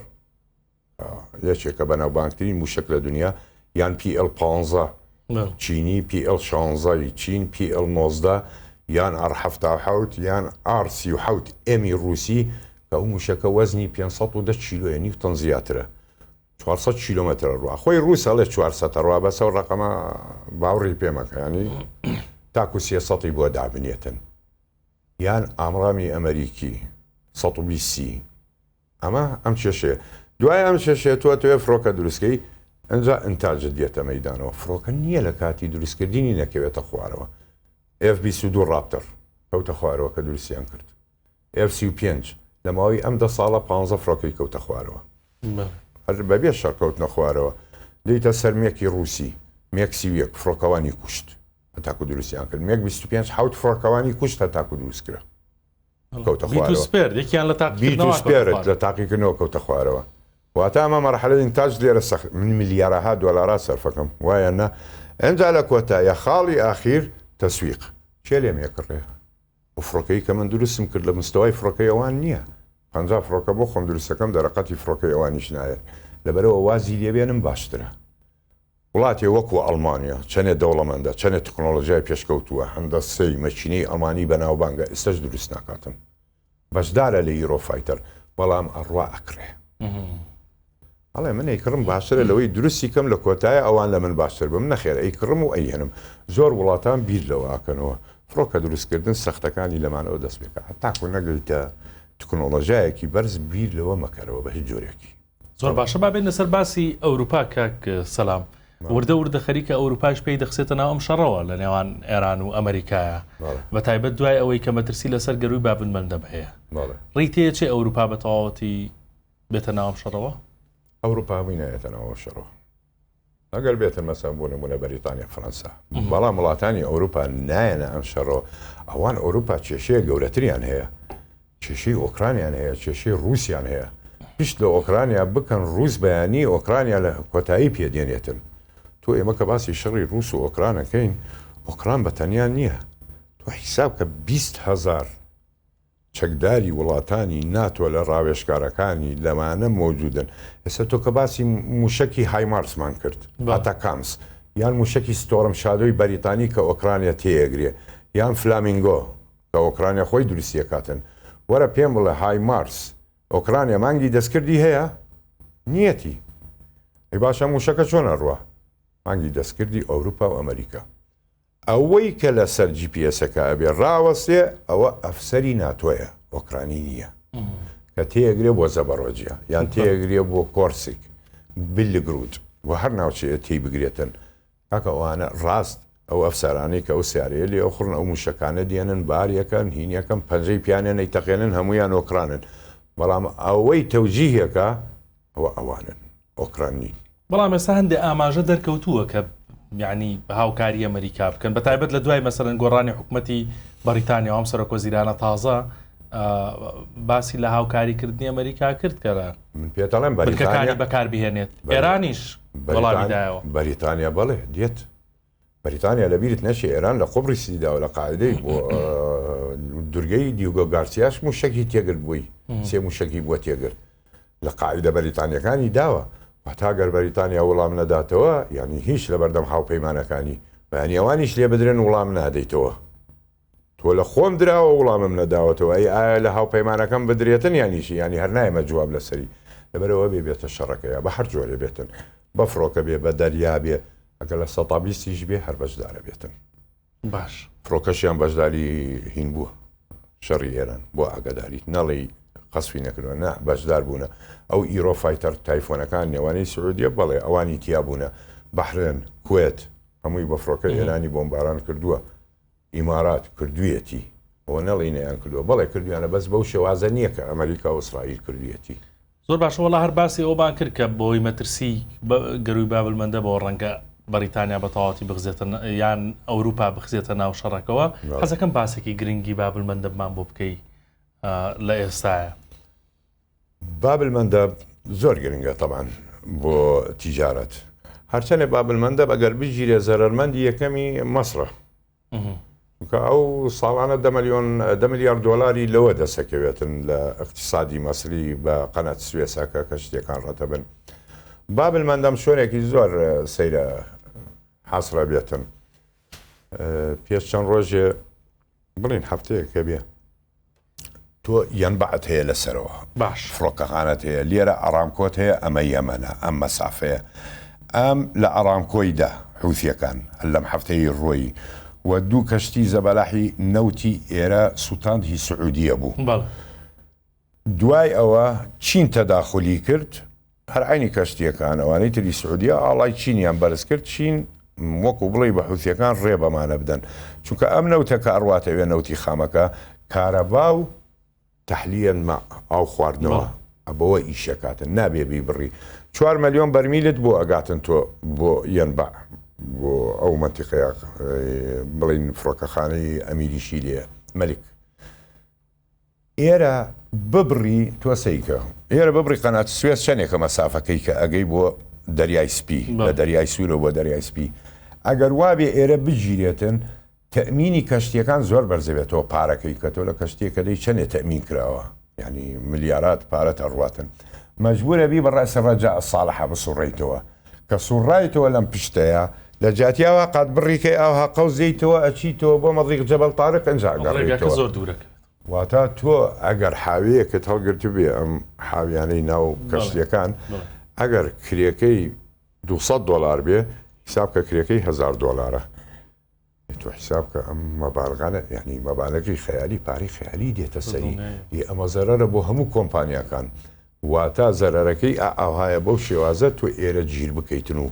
یەکێکە بەناوبانگترین موشەک لە دنیا یان پی ئێڵ پانزە چینی پی ئێڵ شانزە ی چین پی ئێڵ 19 یان ئاڕ 77 یان ئاڕ 37 ئێمی ڕووسی کە ئەو موشەکە وەزنی 510 کیلۆیە نیو تەن زیاترە 400 کیلۆمەتر ڕوا خۆی ڕووس ئەڵێ 400 ڕوا بەسە و ڕقەمە باوەڕی پێمەکە ینی تاکو 300 بۆ دابنێتن یان ئامرامی ئەمریکی 120 سی ئەمە ئەم کێشەیە دوای ئەم کێشەیە تۆ ئەتەوێ فڕۆکە دروستکەی ئەجا ئینتاجت دێتە مەیدانەوە فڕۆکە نییە لە کاتی دروستکردنی نەکەوێتە خوارەوە F22 ڕاپتەر کەوتە خوارەوە کە دروستیان کرد F35 لە ماوەی ئەم دە ساڵە 15 فڕۆکەی کەوتە خوارەوە هەر بەبێ شەڕ کەوتنە خوارەوە دێیتە سەر مێکی ڕووسی مێک 31 فڕۆکەوانی کوشت هەتاکو دروستیان کرد مێک 25 حوت فڕۆکەوانی کوشت هەتاکو دروست کرا کەوتە خوارەوە. سپێرد یەکیان لە تاقیکردنەوە سپێرد لە تاقیکردنەوە کەوتە خوارەوە. واتە ئەمە مەرحەلەی ئینتاج لێرە سەخت من ملیارەها دۆلارا سەرفەکەم وایە نا ئەنجا لە کۆتایە خاڵی ئاخیر تەسویق کێ لێم یەکڕێ ئەو فڕۆکەی کە من دروستم کرد لە مستەوای فڕۆکەی ئەوان نییە 50 فڕۆکە بۆ خۆم دروستەکەم دەرەقەتی فڕۆکەی ئەوانیش نایەت لەبەرەوە وازی لێبێنم باشترە وڵاتێ وەکو ئەڵمانیا چەنێ دەوڵەمەندە، چەنێ تکنۆڵۆجیای پێشکەوتووە، هەندەسەی مەکینەی ئەڵمانی بەناوبانگە ئیستەش دروست ناکاتن. بەشدارە لە یورۆفایتەر، بەڵام ئەڕوا ئەکڕێ. ئەڵێ من ئەیکڕم باشترە لەوەی دروستی کەم لە کۆتایە ئەوان لە من باشتر بم، نەخێر ئەیکڕم و ئەیهێنم. زۆر وڵاتان بیر لەوە ئەکەنەوە. فڕۆکە دروستکردن سەختەکانی لەمانەوە دەست پێکا. هەتاکو نەگەیتە تکنۆڵۆژیایەکی بەرز بیر لەوە مەکەرەوە بە هیچ جۆرێکی. زۆر باشە با بێنە سەر باسی ئەوروپا کاک سەلام وردە وردە خەریکە ئەوروپاش پێی دەخسێتە ناو ئەم شەڕەوە لە نێوان ئێران و ئەمریکایە بە تایبەت دوای ئەوەی کە مەترسی لەسەر گەروی بابن مەندەب هەیە ڕی تێچێ ئەوروپا بە تەواوەتی بێتە ناوم شەڕەوە ئەوروپا هەمووی نایەتە ناوە شەڕەوە ئەگەر بێتن مەسەن بۆ نمونە بەریتانیا فەرەنسا بەڵام وڵاتانی ئەوروپا نایەنە ئەم شەڕەوە ئەوان ئەوروپا کێشەیە گەورەتریان هەیە کێشەی ئۆکرانیان هەیە کێشەی رووسیان هەیە پشت لە ئۆکرانیا بکەن رووس بەیانی ئۆکرانیا لە کۆتایی پێدێنێتن تۆ ئێمە کە باسی شەڕی رووس و ئۆکرانەکەین ئۆکران بە تەنیا نییە تۆ حیساب کە 20 هزار چەکداری وڵاتانی ناتۆ لە ڕاوێژکارەکانی لەمانە مەوجودن. ئێستا تۆ کە باسی موشەکی هایمارسمان کرد، ئاتاکامس. یان موشەکی ستۆرم شادۆی بەریتانی کە ئۆکرانیا تێیەگرێ، یان فلامینگۆ کە ئۆکرانیا خۆی دروستیەکاتن. وەرە پێم بڵێ هایمارس ئۆکرانیا مانگی دەستکردی هەیە؟ نیەتی. ئەی باشە موشەکە چۆن ئەڕوا؟ مانگی دەستکردی ئەوروپا و ئەمریکا. ئەوەی کە لەسەر جی پی ئێسەکە ئەبێ ڕاوەستێ ئەوە ئەفسەری ناتۆیە ئۆکرانی نییە کە تێگرێ بۆ زەبەڕۆجیا یان تێگرێ بۆ کۆرسیک بلگرود و هەر ناوچەیە تێی بگرێتن کاکە ئەوانە ڕاست ئەو ئەفسەرانەی کە ئەو سیارەیە لێ ئەخوڕن ئەو موشەکانە دێنن باریەکەن هینیەکەم پەنجەی پیانێن ئەیتەقێنن هەمویان ئۆکرانن بەڵام ئەوەی تەوجیهەکە ئەوە ئەوانن ئۆکران نین. بەڵام ئێستا هەندێ ئاماژە دەرکەوتووە کە یعنی هاوکاری ئەمریکا بکەن بە تایبەت لە دوای مەسەرەن گۆڕانی حکوومەتی بەریتانیا ئەم سەرۆک وەزیرانە تازە باسی لە هاوکاریکردنی ئەمریکا کرد کە لە من پێتەڵێم بەریتانیا بەکار بهێنێت ئێرانیش وەڵامی دایەوە. بەریتانیا بەڵێ دێت بەریتانیا لەبیرت نەچێ ئێران لە قوبڕیسی داوە لە قاعدەی بۆ دورگەی دیوگۆ گارسیاش موشەکی تێگرت بووی سێ موشەکی بووە تێگرت لە قاعدە بەریتانیەکانی داوە واتە گەر بەریتانیا وڵام نەداتەوە یعنی هیچ لە بەردەم هاوپەیمانەکانی بەیانی ئەوانیش لێ بدرێن وڵام نادەیتەوە تۆ لە خۆم دراوە وڵامم نەداوەتەوە ئەی ئایا لە هاوپەیمانەکەم بدرێتن یانیشی یانی هەر نایەمە جواب لەسەری لەبەرئەوە بێ بێتە شەڕەکەیا بە هەر جۆرێ بێتن بە فڕۆکە بێ بە دەریا بێ ئەگەر لە سەتا بیستیش بێ هەر بەشدارە بێتن باش فڕۆکەشیان بەشداری هین بووە شەڕی ئێران بۆ ئاگاداریت نەڵێی قەسفی نەکردوە نا بەشدار بوونە ئەو ئیرۆ فایتەر تایفۆنەکان نێوانەی سعودیە بەڵێ ئەوانی تیا بوونە بەحرێن کوێت هەمووی بە فڕۆکە ئێرانی بۆمباران کردووە ئیمارات کردویەتی ئەوە نەڵێی نەیان کردوە بەڵێ کردویانە بەس بەو شێوازە نیە کە ئەمریکا و ئیسرائیل کردویەتی. زۆر باشە وەڵا هەر باسی ئەوەمان کرد کە بەهۆی مەترسی گەرووی بابلمەندەبەوە ڕەنگە بەریتانیا بە تەواوەتی بخزێتە یان ئەوروپا بخزێتە ناو شەڕەکەوە حەزەکەم باسێکی گرنگی بابلمەندەبمان بۆ بکەی لە ئێستاە. بابلمەندەب زۆر گرنگە تەبعەن بۆ تیجارەت هەرچەنێ بابلمەندەب ئەگەر بگیرێ زەرەرمەندی یەکەمی مەسرە چونکە ئەو ساڵانە دە ملیۆن دە ملیار دۆلاری لەوە دەسەکەوێتن لە اقتصادی مەسری بە قەنات سوێسەکە کە شتێکان ڕەتەبن بابل مەندەم شوێنێکی زۆر سەیرە حەسرە بێتن پێش چەند ڕۆژێ بڵین هەفتەیەک کە بێ تۆ یەنبەعت هەیە لەسەرەوە باش فڕۆکەخانەت هەیە لێرە ئارامکۆت هەیە ئەمە یەمەنە ئەم مەسافەیە ئەم لە ئارامکۆیدا حوثیەکان لەم هەفتەی ڕۆیی و دوو کەشتی زەبەلاحی نەوتی ئێرە سوتاند هی سعودیە بوو بەڵێ. دوای ئەوە چین تەداخولی کرد هەر عەینی کەشتیەکان ئەوانەی تری سعودیە ئاڵای چینیان بەرز کرد چین وەکو بڵێی بە حوثیەکان ڕێ بەمانە بدەن چونکە ئەم نەوتە کە ئەڕواتە ئەوێ نەوتی خامەکە کارەبا و تەحلیە ما ئاو خواردنەوە بەوە ئیشەکاتن نابێ بیبڕی چوار مەلیۆن بەرمیلت بۆ ئەگاتن تۆ بۆ یەنبع بۆ ئەو مەنتیقەیە بڵین فڕۆکەخانەی ئەمیریشی لێ مەلیک ئێرە ببڕی تۆ سەیکە ئێرە ببڕی قەنات سوێس چەندێکە مەسافەکەی کە ئەگەی بۆ دەریای سپی لە دەریای سوورەوە بۆ دەریای سپی ئەگەر وابێ ئێرە بگیرێتن تەمینی کەشتیەکان زۆر بەرزەبێتەوە پارەکەی کە تۆ لە کەشتیەکە دەی چەندێ تەمین کراوە یعنی ملیارات پارەت ئەڕواتن مەجبورە بی بە ڕەئسی ڕەجا ساڵحە بسوڕیتەوە کە سوڕایتەوە لەم پشتەیە لە جیاتی ئاوها قات بڕیکەی ئاوها قەوس دێیتەوە ئەچیتەوە بۆ مەزیق جەبەل تارق ئنجا ڕێگاکە ئەگەڕێیتەوە. زۆر دوورە کەوێت. واتا تۆ ئەگەر حاویەکت هەڵگرتبێ ئەم حاویانەی ناو بەڵێ کەشتیەکان بەڵێ. ئەگەر کرێکەی 200 دۆلار بێ حیساب کە کرێکەی 1000 دۆلارە تۆ حیساب کە ئەم مەبالغانە یعنی مەبالغی خەیالی پارەی خەیالی دێتە سەری دڵنیایە. ی ئەمە زەرەرە بۆ هەموو کۆمپانیاکان واتا زەرەرەکەی ئا ئاوهایە بەو شێوازە تۆ ئێرە گیر بکەیتن و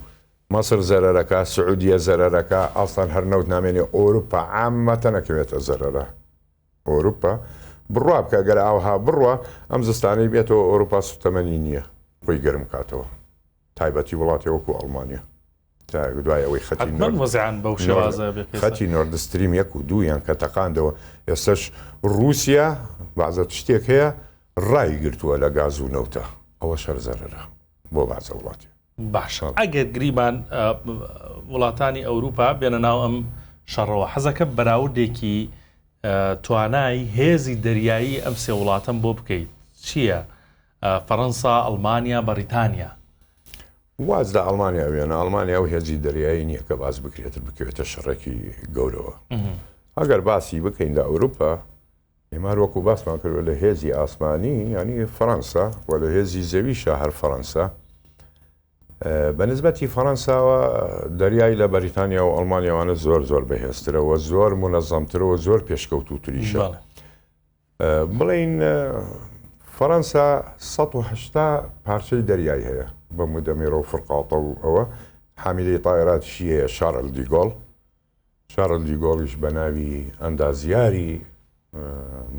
مەسر زەرەرەکا سعودیە زەرەرەکا ئەسڵەن هەر نەوت نامێنێ ئۆروپا عامەتەن ئەکەوێتە زەرەرە ئۆروپا بڕوا بکە گەر ئاوها بڕوا ئەم زستانەی بێتەوە ئۆروپا سوتەمەنی نییە خۆی گەرم کاتەوە تایبەتی وڵاتێ وەکو ئەڵمانیا تا دوای ئەوەی خەتی حەتمەن نۆرد وەزعیان بەو نۆرد شێوازە بێ پێسە. خەتی نۆردستریم یەک و دوویان کە تەقاندەوە ئێستەش ڕووسیا بەعزە شتێک هەیە ڕایگرتووە لە گاز و نەوتە ئەوەش هەر زەرەرە بۆ بەعزە وڵاتێ. باشە ئەگەر گریمان وڵاتانی ئەوروپا بێنە ناو ئەم شەڕەوە حەزەکەم بەراوردێکی توانای هێزی دەریایی ئەم سێ وڵاتەم بۆ بکەیت چییە؟ فەڕەنسا، ئەڵمانیا، بەڕیتانیا. واز لە ئەڵمانیا بێنە، ئەڵمانیا ئەو هێزی دەریایی نییە کە باس بکرێتن بکەوێتە شەڕێکی گەورەوە. ئەگەر باسی بکەین لە ئەوروپا، ئێمە هەر وەکو باسمان کردوە لە هێزی ئاسمانی یانی فەڕەنسا و لە هێزی زەویشا هەر فەڕەنسا. بە نسبەتی فەڕەنساوە دەریای لە بەریتانیا و ئەڵمانیاوانە زۆر زۆر بەهێزترە و زۆر مونەزەمترە و زۆر پێشکەوتووتریشە. بڵێین فەڕەنسا 180 پارچەی دەریای هەیە بە مودەمیڕە و فرقاطە و ئەوە حامیلەی تایراتیشی هەیە شارل دیگۆڵ شارل دیگۆڵیش بە ناوی ئەندازیاری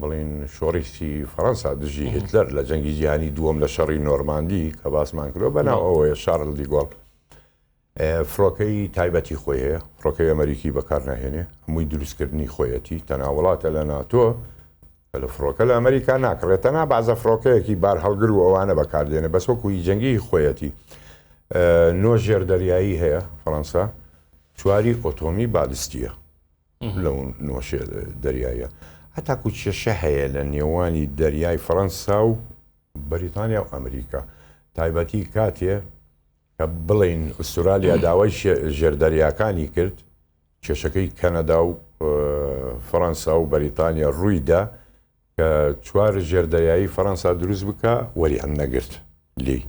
بڵین شۆڕیسی فەڕەنسا دژی هیتلەر لە جەنگی جیهانی دووەم لە شەڕی نۆرماندی کە باسمان کردوە بە ناو ئەوەیە شارل دیگۆڵ فڕۆکەی تایبەتی خۆی هەیە، فڕۆکەی ئەمەریکی بەکار ناهێنێ، هەمووی دروستکردنی خۆیەتی، تەنها وڵاتە لە ناتۆ کە لە فڕۆکە لە ئەمەریکا ناکڕێت، تەنها بەعزە فڕۆکەیەکی بارهەڵگر و ئەوانە بەکاردێنێ، بەس وەکو هی جەنگی هی خۆیەتی. نۆ ژێردەریایی هەیە فەڕەنسا، چواری ئۆتۆمی بالستییە لەو نۆ دەریاییە. هەتاکو کێشە هەیە لە نێوانی دەریای فەڕەنسا و بەریتانیا و ئەمریکا، تایبەتی کاتێ کە بڵێین ئوسترالیا داوای ژێردەریاکانی کرد، کێشەکەی کەنەدا و فەڕەنسا و بەریتانیا ڕوویدا کە چوار ژێردەریایی فەڕەنسا دروست بکا وەریان نەگرت لێی.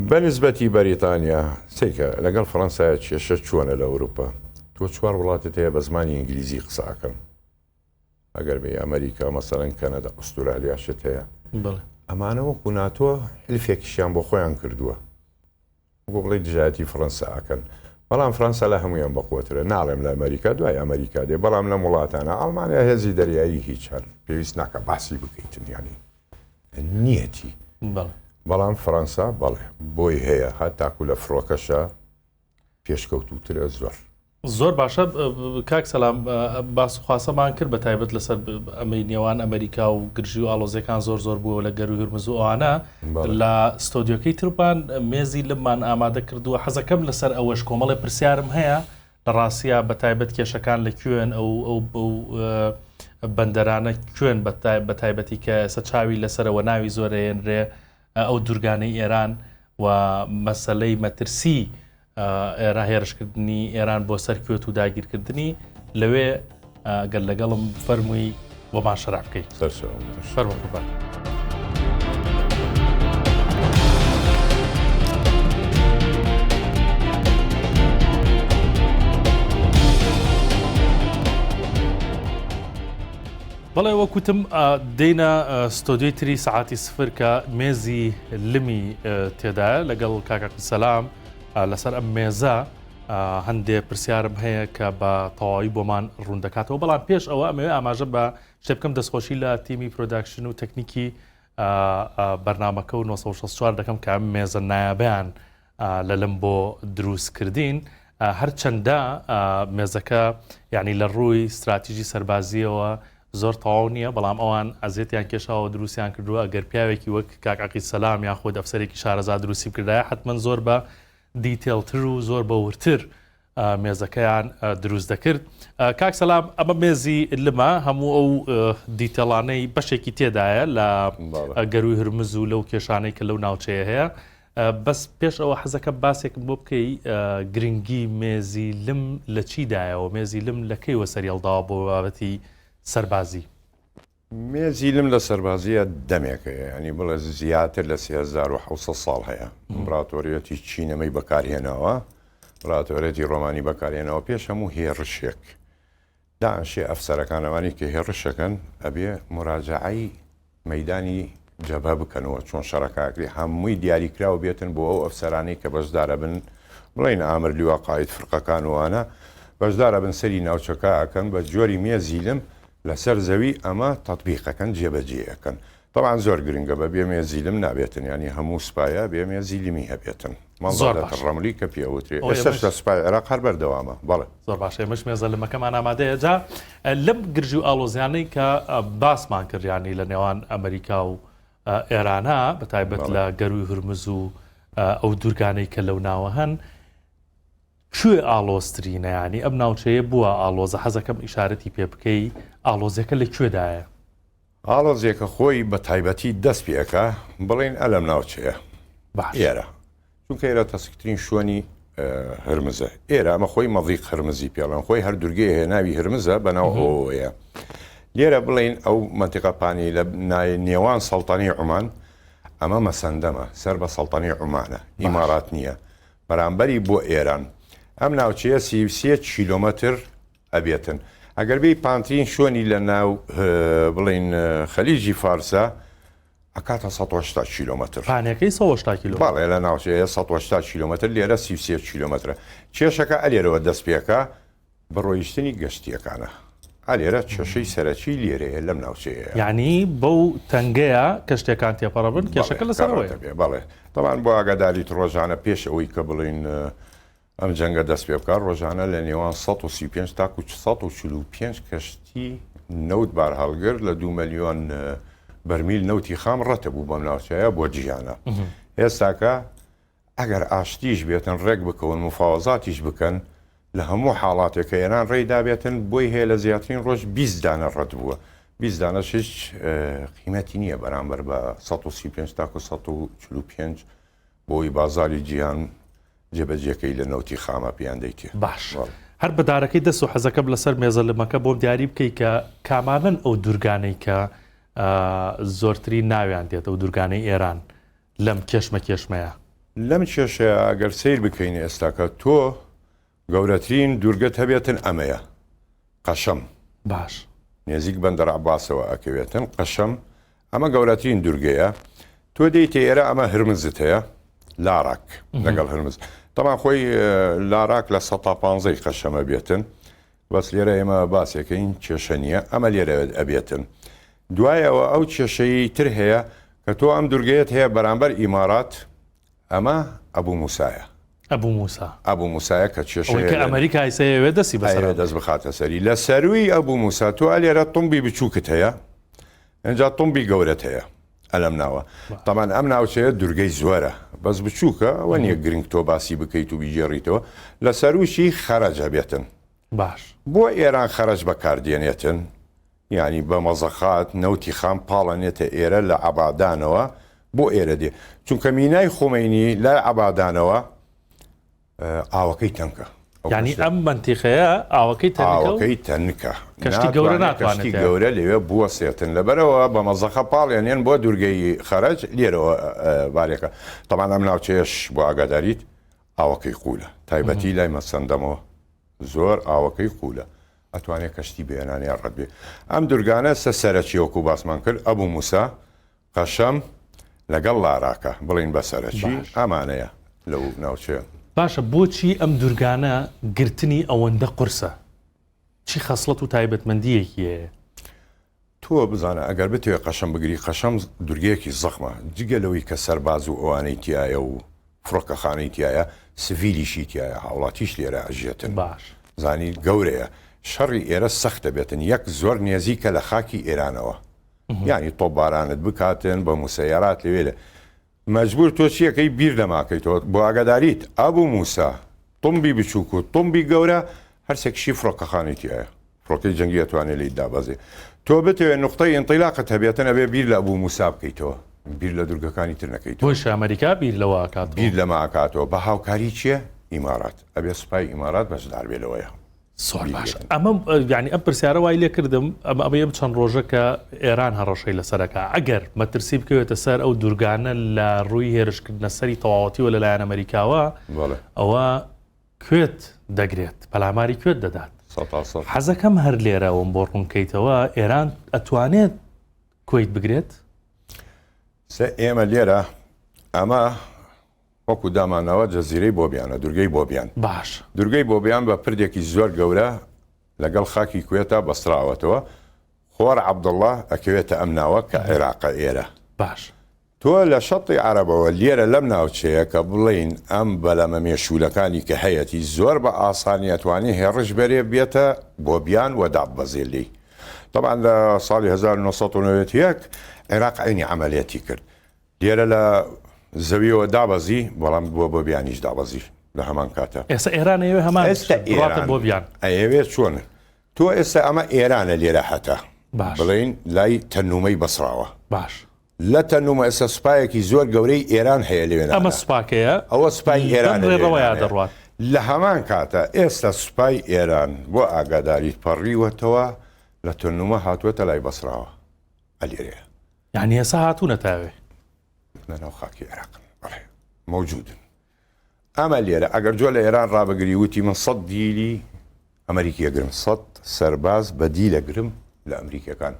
بە نسبەتی بەریتانیا سەیرکە لەگەڵ فەڕەنسایا کێشە چۆنە لە ئەوروپا تۆ چوار وڵاتت هەیە بە زمانی ئینگلیزی قسە ئەکەن. ئەگەر بێی ئەمریکا مەسەلەن کەنەدا ئوسترالیاشت هەیە ئەمانە وەکو ناتۆ حلفێکیشیان بۆ خۆیان کردووە بۆ بڵێ دژایەتی فڕەنسا ئەکەن بەڵام فڕەنسا لە هەمویان بەقوترە ناڵێم لە ئەمریکا دوای ئەمریکا دێ بەڵام لەم وڵاتانە ئەڵمانیا هێزی دەریایی هیچ هەر پێویست ناکە باسی بکەیتن ینی نیەتی بەڵام فڕەنسا بەڵێ بۆی هەیە هەتاکو لە فڕۆکەشە پێشکەوتووترە زۆر. زۆر باشە کاک سەلام باس و خواسەمان کرد بە تایبەت لەسەر ئەمەی نێوان ئەمریکا و گرژی و ئاڵۆزیەکان زۆر زۆر بووە لە گەروی هورمز و ئەوانە لە ستۆدیۆکەی ترمان مێزی لممان ئامادە کردووە حەزەکەم لەسەر ئەوەش کۆمەڵێ پرسیارم هەیە لە ڕاستە بە تایبەت کێشەکان لە کوێن ئەو ئەو بەندەرانە کوێن بە تایبەتی کە ئێستا چاوی لەسەرەوە ناوی زۆرەیەنرێ ئەو دوورگانەی ئێران و مەسەلەی مەترسی ئێرا هێرشکردنی ئێران بۆ سەر کوێت و داگیرکردنی لەوێ گەر لەگەڵم فەرمووی بۆمان شەرع بکەیت فەرموو قوربان. بەڵێ وەک وتم دێینە ستۆدیۆی تری سەعاتی سفر کە مێزی لمی تێدایە لەگەڵ کاک عەبدولسەلام لەسەر ئەم مێزە هەندێ پرسیارم هەیە کە بە تەواوی بۆمان ڕوون دەکاتەوە بەڵام پێش ئەوە ئەمەوێ ئاماژە بە شتێ بکەم دەستخۆشی لە تیمی production و تەکنیکی بەرنمەکە و 964 دەکەم کە ئەم مێزە نایابیان لە لم بۆ دروست کردین هەرچەندە مێزەکە یعنی لە ڕووی ستراتیژی سەربازیەوە زۆر تەواو نییە بەڵام ئەوان ئەزیەتیان کێشاوە دروستیان کردووە ئەگەر پیاوێکی وەک کاک عەقید سەلام یاخود ئەفسەرێکی شارەزا دروستی بکردایە حتمما زۆر بە detail تر و زۆر بە وردتر مێزەکەیان دروست دەکرد. کاک سەلام ئەمە مێزی لمە هەموو ئەو detail انەی بەشێکی تێدایە لە گەروی هرمز و لەو کێشانەی کە لەو ناوچەیە هەیە بەس پێش ئەوە حەزەکەم باسێکم بۆ بکەی گرنگی مێزی لم لە چیدایەوە مێزی لم لە کەیوە سەریەڵداوە بۆ بابەتی سەربازی؟ مێزی لم لە سەربازییە دەمێک هەیە یانی بڵێ زیاتر لە 3700 ساڵ هەیە ئیمپراتۆریەتی چین ئەمەی بەکارهێناوە ئیمپراتۆریەتی ڕۆمانی بەکارهێناوە پێش هەموو هێڕشێک دانشێ ئەفسەرەکان ئەوانەی کە هێڕشەکەن ئەبێ مراجعەی مەیدانی جەبهە بکەنەوە چۆن شەڕەکە ئەکرێ هەمووی دیاریکراو بێتن بۆ ئەو ئەفسەرانەی کە بەشدارەبن بڵێین ئامر لیوا قائید فرقەکان و ئەوانە بەشدارەبن سەری ناوچەکە ئەکەن بە جۆری مێزی لم لەسەر زەوی ئەمە تەتبیق ئەکەن جێبەجێ ئەکەن تەبعەن زۆر گرنگە بە بێ مێزی لم نابێتن یانی هەموو سوپایە بێ مێزی لمی هەبێتن زۆر مەنزەرە باشە ڕەملی کە پێ ئەوترێ ئەوە ئێستاش ئێمەش لە سوپای عێراق هەر بەردەوامە بەڵێ. زۆر باشە ئێمەش مێزە لمەکەمان ئامادەیە جا لەم گرژی و ئاڵۆزیانەی کە باسمان کرد یانی لە نێوان ئەمریکا و ئێرانە بە تایبەت بەڵێ. لە گەروی هورمز و ئەو دوورگانەی کە لەو ناوە هەن کوێ ئاڵۆزترینە یانی ئەم ناوچەیە بووە ئاڵۆزە حەزەکەم ئیشارەتی پێ بکەی ئاڵۆزیەکە لە کوێدایە؟ ئاڵۆزیەکە خۆی بە تایبەتی دەست پێ ئەکا بڵێین ئەلەم ناوچەیە باش. ئێرە. چونکە ئێرە تەسکترین شوێنی هرمزە ئێرە ئەمە خۆی مەضیق هرمزی پێڵێن خۆی هەر دورگەیە هەیە ناوی هرمزە بەناو ئەوەیە لێرە بڵین ئەو منتیقە پانی لە نێوان سەڵتەنی عومان ئەمە مەسەندەمە سەر بە سەڵتەنی عومانە ئیمارات نییە بەرامبەری بۆ ئێران ئەم ناوچەیە 33 کیلۆمەتر ئەبێتن ئەگەر بێی پانترین شوێنی لە ناو بڵین خەلیجی فارسە ئەکاتە 180 کیلۆمەتر. پانەکەی 180 کیلۆمەتر. بەڵێ لە ناوچەیە 180 کیلۆمەتر لێرە 33 کیلۆمەترە. کێشەکە ئەلێرەوە دەست پێکا بە ڕۆیشتنی گەشتییەکانە. ئەلێرە کێشەی سەرەکی لێرەیە لەم ناوچەیەیە. یانی بەو تەنگەیە کەشتیەکان تێپەڕە بن کێشەکە لەسەر ئەوەیە. بەڵێ تەبعەن بۆ ئاگاداریت ڕۆژانە پێش ئەوەی کە بڵێین ئەم جەنگە دەست پێ بکات، ڕۆژانە لە نێوان 135 تاکو 145 کەشتی نەوت بارهەڵگر لە دوو مەلیۆن بەرمیل نەوتی خام ڕەتەبوو بەم ناوچەیە بۆ جیهانە. ئێستاکە ئەگەر ئاشتیش بێتن ڕێک بکەون مفاوەزاتیش بکەن لە هەموو حاڵاتێک کە ئێران ڕێی دابێتن بۆی هەیە لە زیاترین ڕۆژ 20 دانە ڕەت بووە 20 دانەش هیچ قیمەتی نییە بەرامبەر بە 135 تاکو 145 بۆی بازاری جیهان جێبەجێکەی لە نەوتی خامە پێیان دەیتێ. باش هەر بە دارەکەی دەست و حەزەکەم لەسەر مێزە لمەکە بۆم دیاری بکەی کە کامانەن ئەو دوورگانەی کە زۆرترین ناویان دێت ئەو دوورگانەی ئێران لەم کێشمە کێشمەیە. لەم کێشەیە ئەگەر سەیر بکەین ئێستاکە تۆ گەورەترین دوورگەت هەبێتن ئەمەیە قەشەم. باش. نێزیک بەندەر عەباسەوە ئەکەوێتن قەشەم ئەمە گەورەترین دوورگەیە تۆ دێیتە ئێرە ئەمە هرمزت هەیە لاراک لەگەڵ هرمز تەمان خۆی لاراک لە سەتا پانزەی قەشەمە بێتن بەس لێرە ئێمە باسێکەین کێشە نییە ئەمە لێرە ئەبێتن دوایەوە ئەو کێشەی تر هەیە کە تۆ ئەم دوورگەیەت هەیە بەرامبەر ئیمارات ئەمە ئەبوو موسایە. ئەبوو موسا. ئەبوو موسایە کە کێشەیە ئەوەی کە ئەمریکا ئیسە ئەیەوێ دەستی بەسەرا ئەیەوێ دەست بخاتە سەری. لە سەرووی ئەبوو موسا تۆ ئەلێرە طومبی بچووکت هەیە ئینجا طومبی گەورەت هەیە ئەلەم ناوە. تەبعەن ئەم ناوچەیە دورگەی زۆرە بەس بچووکە ئەوە نییە گرنگ تۆ باسی بکەیت و بیگێڕیتەوە. لە سەرووشی خەرەج هەبێتن. باش. بۆ ئێران خەرەج بەکار دێنێتن یانی بە مەزەخات نەوتی خام پاڵەنێتە ئێرە لە عەبادانەوە بۆ ئێرە دێ چونکە مینای خومەینی لای عەبادانەوە ئاوەکەی تەنکە. یانی ئەم مەنتیقەیە ئاوەکەی تەنکە و ئاوەکەی تەنکە کەشتی گەورە ناتوانێت کەشتی گەورە لەوێ بوەسێتن لەبەرەوە بە مەزەخە پاڵێنێن بۆ دوورگەی خەرەج لێرەوە بارێکە تەبعەن ئەم ناوچەیەش بۆ ئاگاداریت ئاوەکەی قوولە تایبەتی لای مەسەندەمەوە زۆر ئاوەکەی قوولە ئەتوانێ کەشتی بێنانێ ڕەت بێ ئەم دورگانە سە سەرەکی وەکو باسمان کرد ئەبو موسا قەشەم لەگەڵ لاراکە بڵین بە سەرەکی ئەمانەیە لەو ناوچەیە. باشە بۆچی ئەم دورگانە گرتنی ئەوەندە قورسە؟ چی خەسڵەت و تایبەتمەندییەکی هەیە؟ تۆ بزانە ئەگەر بتەوێ قەشەم بگری قەشەم دورگەیەکی زەخمە جگە لەوەی کە سەرباز و ئەوانەی تیایە و فڕۆکەخانەی تیایە سڤیلیشی تیایە هاوڵاتیش لێرە ئەژێتن باش. زانی گەورەیە شەڕی ئێرە سەخت دەبێتن یەک زۆر نێزیکە لە خاکی ئێرانەوە یانی تۆپبارانت بکاتن بە موسەیەرات لەوێ لە مەجبور تۆ چیەکەی بیر لەماکەیتەوە بۆ ئاگاداریت ئەبو موسا طومبی بچوک و طومبی گەورە هەرسێکشی فڕۆکەخانەی تیایە فڕۆکەی جەنگی ئەتوانێ لێیت دابەزێ تۆ بتەوێ نوقتەی ئینطیلاقت هەبێتن ئەبێ بیر لە ئەبو موسا بکەیتەوە بیر لە دورگەکانی تر نەکەیتەوە. بۆیشە ئەمەریکا بیر لەوە ئەکاتەوە. بیر لەمە ئەکاتەوە بە هاوکاری کێ؟ ئیمارات ئەبێ سوپای ئیمارات بەشدار بێ لەوەیا. زۆر باش ئەمە یعنی ئەم پرسیارە وای لێ کردم ئەمە ئەمە ئەم چەند ڕۆژە کە ئێران هەڕەشەی لەسەرەکە ئەگەر مەترسی بکەوێتە سەر ئەو دوورگانە لە ڕووی هێرشکردنە سەری تەواوەتیوە لەلایەن ئەمریکاوە ئەوە کوێت دەگرێت پەلاماری کوێت دەدات حەزەکەم هەر لێرەوەم بۆ ڕوونکەیتەوە ئێران ئەتوانێت کویت بگرێت؟ سە ئێمە لێرە ئەمە وەکو دامانناوە جەزیرەی بۆبیانە، دورگەی بۆبیان. باش. دورگەی بۆبیان بە پردێکی زۆر گەورە لەگەڵ خاکی کوێتا بەستراوەتەوە، خۆر عەبدوڵڵا ئەکەوێتە ئەم ناوە کە عێراقە ئێرە. باش. تۆ لە شەتی عەرەبەوە لێرە لەم ناوچەیە کە بڵێین ئەم بەلەمە مێشوولەکانی کە هەیەتی زۆر بە ئاسانی ئەتوانێ هێڕش بەرێ بێتە بۆبیان و داببەزێ لێی. تەبعەن لە ساڵی 1991 عێراق عەینی عەمەلیەتی کرد. لێرە لە زەویەوە دابەزی بەڵام بۆ بۆ بیانیش دابەزی لە هەمان کاتە. ئێستا ئێران ئەیەوێ هەمان ئێستا ئێران بۆ بیان ئەیەوێ چۆن تۆ ئێستا ئەمە ئێرانە لێرە هەتە باش بڵێین لای تەنومەی بەسراوە باش. لە تەنومە ئێستا سوپایەکی زۆر گەورەی ئێران هەیە لەوێ ئەمە سوپاکەیە ئەوە سوپای ئێران ڕێڕەوەیان دەڕوات. لە هەمان کاتە ئێستا سوپای ئێران بۆ ئاگاداریت پەڕیوەتەوە لە تەنومە هاتووەتە لای بەسراوە ئەلێرەیە. یانی ئێستا هاتوونەتە ئەوێ؟ لە ناو خاکی عێراقن بەڵێ مەوجودن. ئەمە لێرە ئەگەر جۆ لە ئێران ڕابگری وتی من سەد دیلی ئەمریکی ئەگرم سەد سەرباز بە دیل ئەگرم لە ئەمریکیەکان.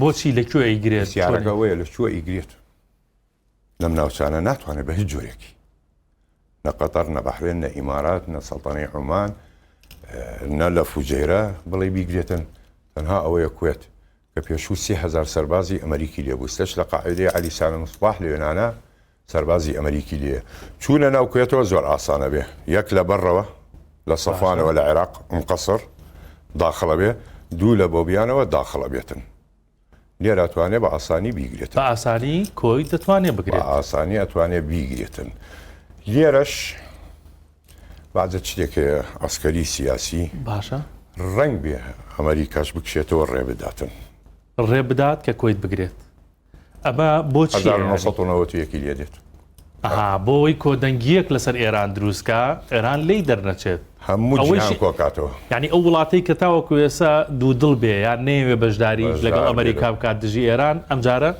بۆچی لە کوێ ئەیگرێت؟ پرسیارەکە ئەوەیە لە کوێ ئەیگرێت؟ لەم ناوچانە ناتوانێت بە هیچ جۆرێکی نە قەتەر نە بەحرێن نە ئیمارات نە سەڵتەنەی عومان نە لە فوجەیرە بڵێ بیگرێتن تەنها ئەوەیە کوێت کە پێشوو 3000 سەربازی ئەمریکی لێبوو ستەش لە قاعدەی عەلی سالم سڵاح لێنانە سەربازی ئەمریکی لێیە. چوونە ناو کوێتەوە زۆر ئاسانە بێ. یەک لە بەڕەوە، لە سەفوانەوە لە عێراق، ئوم قەسر، داخڵە بێ، دوو لە بۆبیانەوە داخڵە بێتن. لێرە ئەتوانێ بە ئاسانی بیگرێتن. بە ئاسانی کۆیت دەتوانێ بگرێت. بە ئاسانی ئەتوانێ بیگرێتن. لێرەش بەعزە شتێک هەیە عەسکەری سیاسی. باشە. ڕەنگ بێ ئەمەریکاش بکشێتەوە ڕێ بداتن. ڕێ بدات کە کۆیت بگرێت. ئەمە بۆ چییە؟ 1991 ی لێ دێت. ئەها بۆ ئەوەی کۆدەنگییەک لەسەر ئێران دروست کا، ئێران لێی دەرنەچێت. هەموو جیهان کۆکاتەوە. یانی ئەو وڵاتەی کە تاوەکو ئێستا دوودڵ بێ یان نەیەوێ بەشداری لەگەڵ ئەمریکا بکات دژی ئێران، ئەمجارە.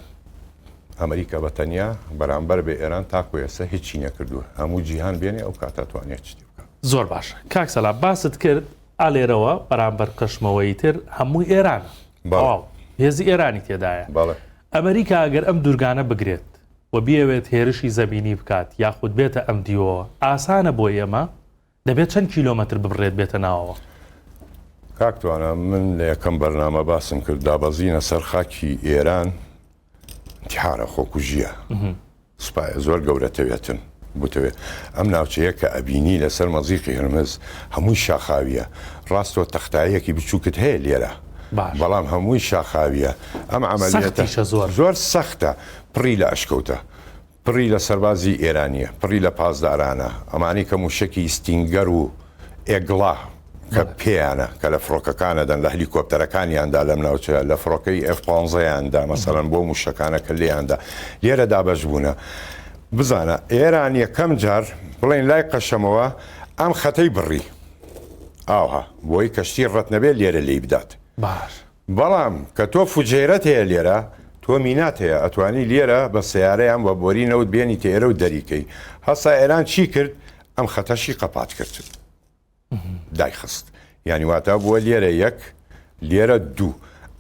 ئەمریکا بە تەنیا بەرامبەر بە ئێران تاکو ئێستا هیچی نەکردووە. هەموو جیهان بێنێ ئەو کاتە توانێت شتێ بکات. زۆر باشە کاک سەلام باست کرد ئا لێرەوە بەرامبەر قەشمەوەی تر هەمووی ئێرانە. تەواو هێزی ئێرانی تێدایە. ئەمریکا ئەگەر ئەم دوورگانە بگرێت و بیەوێت هێرشی زەمینی بکات یاخود بێتە ئەم دیوەوە ئاسانە بۆ ئێمە؟ دەبێت چەند کیلۆمەتر ببڕێت بێتە ناوەوە؟ کاک توانا من لە یەکەم بەرنامە باسم کرد دابەزینە سەر خاکی ئێران ئینتیحارە خۆکوژیە سوپایە زۆر گەورە تەوێتن بتەوێ ئەم ناوچەیە کە ئەبینی لەسەر مەزیقی هرمز هەمووی شاخاویە ڕاستەوە تەختاییەکی بچووکت هەیە لێرە بەڵام هەمووی شاخاویە ئەم عملیەتە زۆر زۆر سەختە پڕی لە ئەشکەوتە پڕی لە سەربازی ئێرانیە پڕی لە پاسدارانە ئەمانەی کە موشەکی ستینگەر و ئێگڵا کە پێیانە کە لە فڕۆکەکانە دەن لە هەلیکۆپتەرەکانیاندا لەم ناوچەیە لە فڕۆکەی ئێف پانزەیاندا مەسەلەن بۆ موشەکانە کە لێیاندا لێرە دابەش بوونە بزانە ئێران یەکەم جار بڵێن لای قەشەمەوە ئەم خەتەی بڕی ئاوها بۆی کەشتی ڕەت نەبێت لێرە لێی بدات باش بەڵام کە تۆ فوجەیرەت هەیە لێرە تۆ مینات هەیە ئەتوانی لێرە بە سەیارە یان بە بۆری نەوت بێنیتە ئێرە و دەریکەی هەسا ئێران چی کرد ئەم خەتەشی قەپات کرد دایخست یانی واتا بووە لێرە یەک لێرە دوو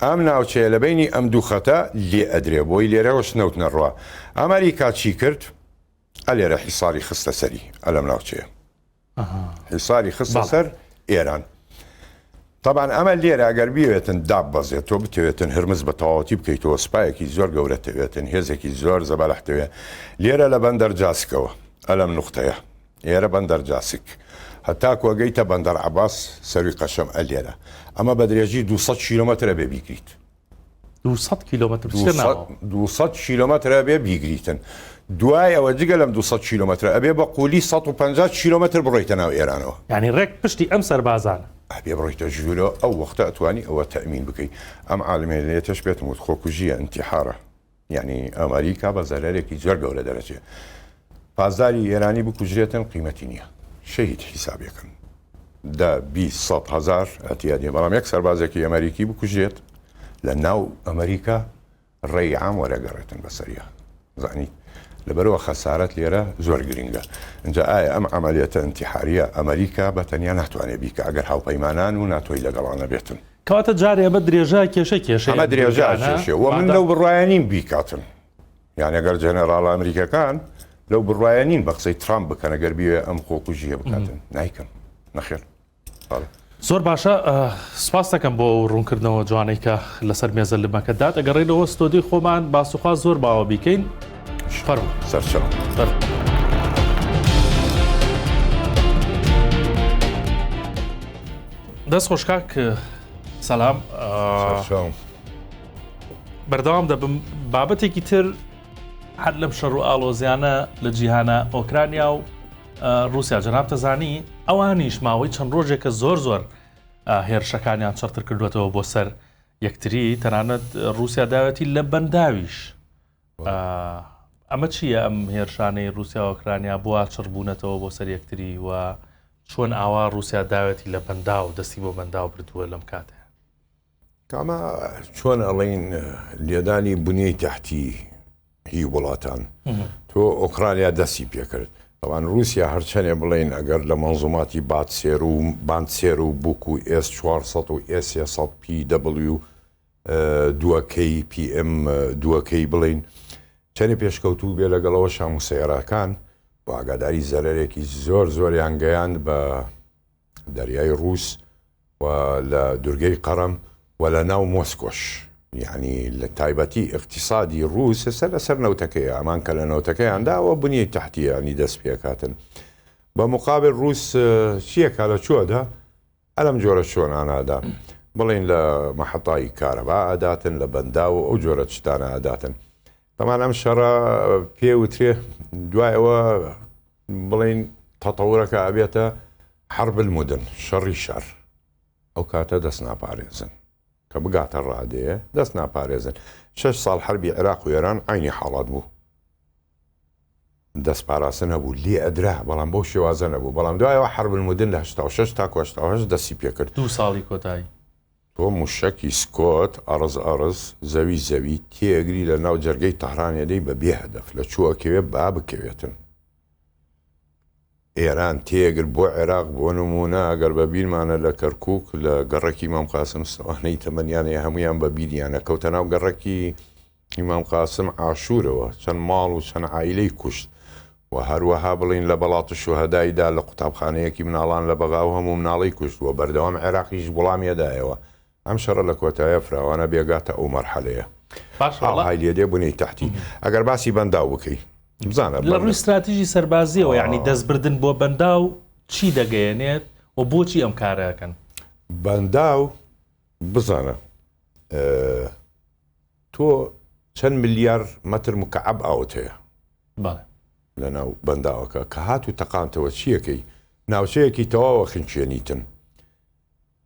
ئەم ناوچەیە لە بینی ئەم دوو خەتە لێ ئەدرێ بۆی لێرەوەش نەوت نەڕوا ئەمریکا چی کرد ئەلێرە حیساری خستە سەری ئەلەم ناوچەیە حیساری خستە سەر ئێران طبعا ئەمە لێرە ئەگەر بیەوێتن داببەزێت تۆ بتەوێتن هرمز بە تەواوەتی بکەیتەوە سوپایەکی زۆر گەورە تەوێتن هێزێکی زۆر زەبەلح تەوێ لێرە لە بەندەر جاسکەوە ئەلەم نوختەیە ئێرە بەندەر جاسک هەتا کۆگەیتە بەندەر عباس سەروی قەشەم ئەلێرە ئەمە بە درێژی 200 کیلومترە بێ بیگریت 200 کیلۆمەتر بچێتە ناوەوە. 200 کیلۆمەتر ئەبێ بیگریتن. دوای ئەوە جگە لەم 200 کیلۆمەترە ئەبێ بە قوولی 150 کیلۆمەتر بڕۆیتە ناو ئێرانەوە. یانی ڕێک پشتی ئەم سەربازانە. ئەبێ بڕۆیتە ژوورەوە ئەو وەختە ئەتوانی ئەوە تەئمین بکەی. ئەم عالمێنێتەش پێتم وت خۆکوژییە، ئینتیحارە. یانی ئەمریکا بە زەرەرێکی زۆر گەورە دەرەچێ. پاسداری ئێرانی بکوژرێتن قیمەتی نییە. شەهید حیسابێکن. دە، 20، سەد، هەزار ئەتیادیە بەڵام یەک سەربازێکی ئەمریکی بکوژرێت لە ناو ئەمریکا ڕێی عام وەرەگەڕێتن بەسەریا زانی لەبەرەوە خەسارەت لێرە زۆر گرنگە اینجا ئایا ئەم عملیەتە انتحاریە ئەمریکا بە تەنیا ناتوانێت بیکە ئەگەر هاوپەیمانان و ناتۆی لەگەڵانە بێتن کەواتە جارێ ئەمە درێژە کێشە کێشەیە ئەمە درێژە کێشە و من لەو بڕوایە نیم بیکاتن یان ئەگەر جەنەراڵە ئەمریکەکان لەو بڕوایە نین بە قسەی ترامپ بکەن ئەگەر بیەوێ ئەم خۆکوژیە بکاتن نایکەن نەخێر بەڵێ. زۆر باشە سپاس دەکەم بۆ ئەو ڕوونکردنەوە جوانەی کە لەسەر مێزە لمەکە دات ئەگەڕێنەوە ستۆدیۆی خۆمان باسوخواست زۆر باوە بیکەین فەرموو سەرچاو. فەرموو. دەست خۆش کاک سەلام سەرچاو. بەردەوام دەبم بابەتێکی تر هەر لەم شەڕ و ئاڵۆزیانە لە جیهانە ئۆکرانیا و رووسیا جەنابتە زانی ئەوانیش ماوەی چەند ڕۆژێکە زۆر زۆر هێرشەکانیان چڕتر کردوێتەوە بۆ سەر یەکتری تەنانەت رووسیا داوێتی لە بەنداویش. ئەمە چییە ئەم هێرشانەی رووسیا ئۆکرانیا بۆ چڕ بوونەتەوە بۆ سەر یەکتری و چۆن ئاوا رووسیا داوێتی لە بەنداو دەستی بۆ بەنداو بردووە لەم کاتەیە؟ کامە چۆن ئەڵین لێدانی بنیەی تەحتی هی وڵاتان تۆ ئۆکرانیا دەستی پێکرد تەوان رووسیا هەرچەنێ بڵین ئەگەر لە مەنزوماتی باتسێر و بانسێر و بوک و ئێس 400 و ئێ 300 پی دەبلیو دووەکەی پی ئێم دووەکەی بڵین چەنێ پێشکەوتوو بێ لەگەڵەوە شام و سەیارەکان و ئاگاداری زەرەرێکی زۆر زۆریان گەیاند بە دەریای ڕووس و لە دورگەی قەرم و لە ناو مۆسکۆش یعنی لە تایبەتی ئیقتیسادی ڕووس ئێستا لەسەر نەوتەکەیە ئەمان کە لە نەوتەکەیان داوە بنیەی تەحتی ینی دەست پێکاتن بە مقابل ڕووس چیەکە لە چوەدا ئەلەم جۆرە شۆنانادا بڵین لە مەحەتای کارەبا ئەداتن لە بەنداو و ئەو جۆرە شتانە ئەداتن تەمان ئەم شەڕە پێ وترێ دوای ئەوە بڵین تەتەورەکە ئەبێتە حرب المدن شەڕی شار ئەو کاتە دەست ناپارێزن کە بگاتە ڕادەیە دەست ناپارێزن شش ساڵ حربی عێراق و ئێران عینی حاڵات بوو دەست پاراستن هەبوو لێ ئەدرا بەڵام بەو شێوازە نەبوو بەڵام دوایەوە حرب المدن لە 86 تاکو 88 دەستی پێکرد دوو ساڵی کۆتایی تۆ موشەکی سکۆت ئەڕز ئەڕز زەوی زەوی تێئەگری لە ناو جەرگەی تەهران ئەدەی بە بێ هەدەف لە چوو ئەکەوێ با بکەوێتن ئێران تێگر بۆ عێراق بۆ نمونە ئەگەر بە بیرمانە لە کەرکک لە گەڕەکی مام قاسم سەوانەی تەمەنیانەیە هەمویان بە بیریانە کەوتە ناو گەڕەکی ئیمام قاسم عاشوورەوە چەند ماڵ و چەند عایلەی کوشت و هەروەها بڵێین لە بەڵات شوهەدای دا لە قوتابخانەیەکی مناڵان لە بەغا و هەموو مناڵی کوشت و بەردەوام عێراقیش وڵامی ئەدایەوە ئەم شەڕە لە کۆتایە فراوانە بێگاتە ئەو مەرحەلەیە باش وەڵا ئاوهای لێ دێ بنەی تەحتی ئەگەر باسی بەنداو بکەی بزانە لە ڕووی ستراتیژی سەربازیەوە یعنی دەستبردن بۆ بەنداو چی دەگەیەنێت و بۆچی ئەم کارە ئەکەن؟ بەنداو بزانە تۆ چەند ملیار مەتر مکعب ئاوت هەیە بەڵێ. لەناو بەنداوەکە کە هات و تەقانتەوە چیەکەی ناوچەیەکی تەواوە خنچێنیتن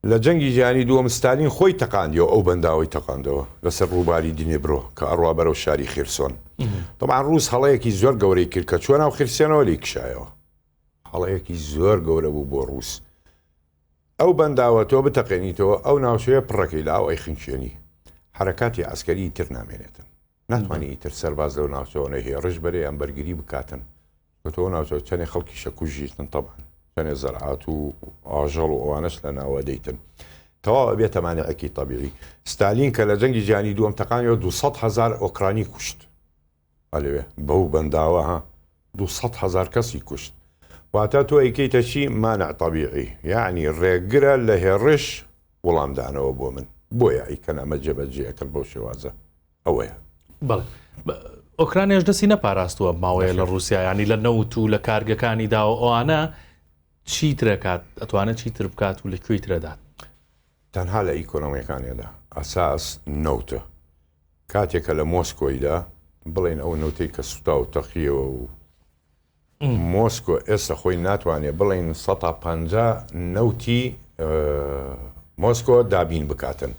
لە جەنگی جیهانی دووەم ستالین خۆی تەقاندیەوە ئەو بەنداوەی تەقاندەوە لەسەر ڕووباری دنێبرۆ کە ئەڕوا بەرەو شاری خیرسۆن طبعا ڕووس هەڵەیەکی زۆر گەورەی کرد کە چوە ناو خیرسێنەوە لێی کشایەوە هەڵەیەکی زۆر گەورە بوو بۆ ڕووس ئەو بەنداوە تۆ بتەقێنیتەوە ئەو ناوچەیە پڕەکەی لە ئاو ئەیخنکێنی حەرەکاتی عەسکەری ئیتر نامێنێتن ناتوانی ئیتر سەرباز لەو ناوچەوە نە هێڕش بەرێ یان بەرگری بکاتن چونکە تۆ ئەو ناوچە چەنێ خەڵکیشە کوژیتن تەبعەن چەنێ زەرعات و ئاژەڵ و ئەوانەش لە ناوە دەیتن تەواو ئەبێتە مانعێکی تەبیعی ستالین کە لە جەنگی جیهانی دووەم تەقانیەوە 200 هەزار ئۆکرانی کوشت ئەلەوێ بەو بەنداوە ها 200 هەزار کەسی کوشت واتە تۆ ئەیکەیتە چی مانع تەبیعی یەعنی ڕێگرە لە هێڕش وڵامدانەوە بۆ من بۆیە ئەیکەن ئەمە جێبەجێ ئەکەن بەو شێوازە ئەوەیە. بەڵێ ئۆکرانیاش دەستی نەپاراستووە ماوەیە لە ڕووسیا ینی لە نەوت و لە کارگەکانی داوە ئەوانە چیترەکات ئەتوانێت چیتر بکات و لە کوێی ترەدات تەنها لە ئیکۆنۆمیەکانیدا ئەساس نەوتە کاتێک کە لە مۆسکۆیدا بڵێن ئەو نەوتەی کە سوتا و تەقیەوە و مۆسکۆ ئێستا خۆی ناتوانێت بڵێن سەتا 50 نەوتی مۆسکۆ دابین بکاتن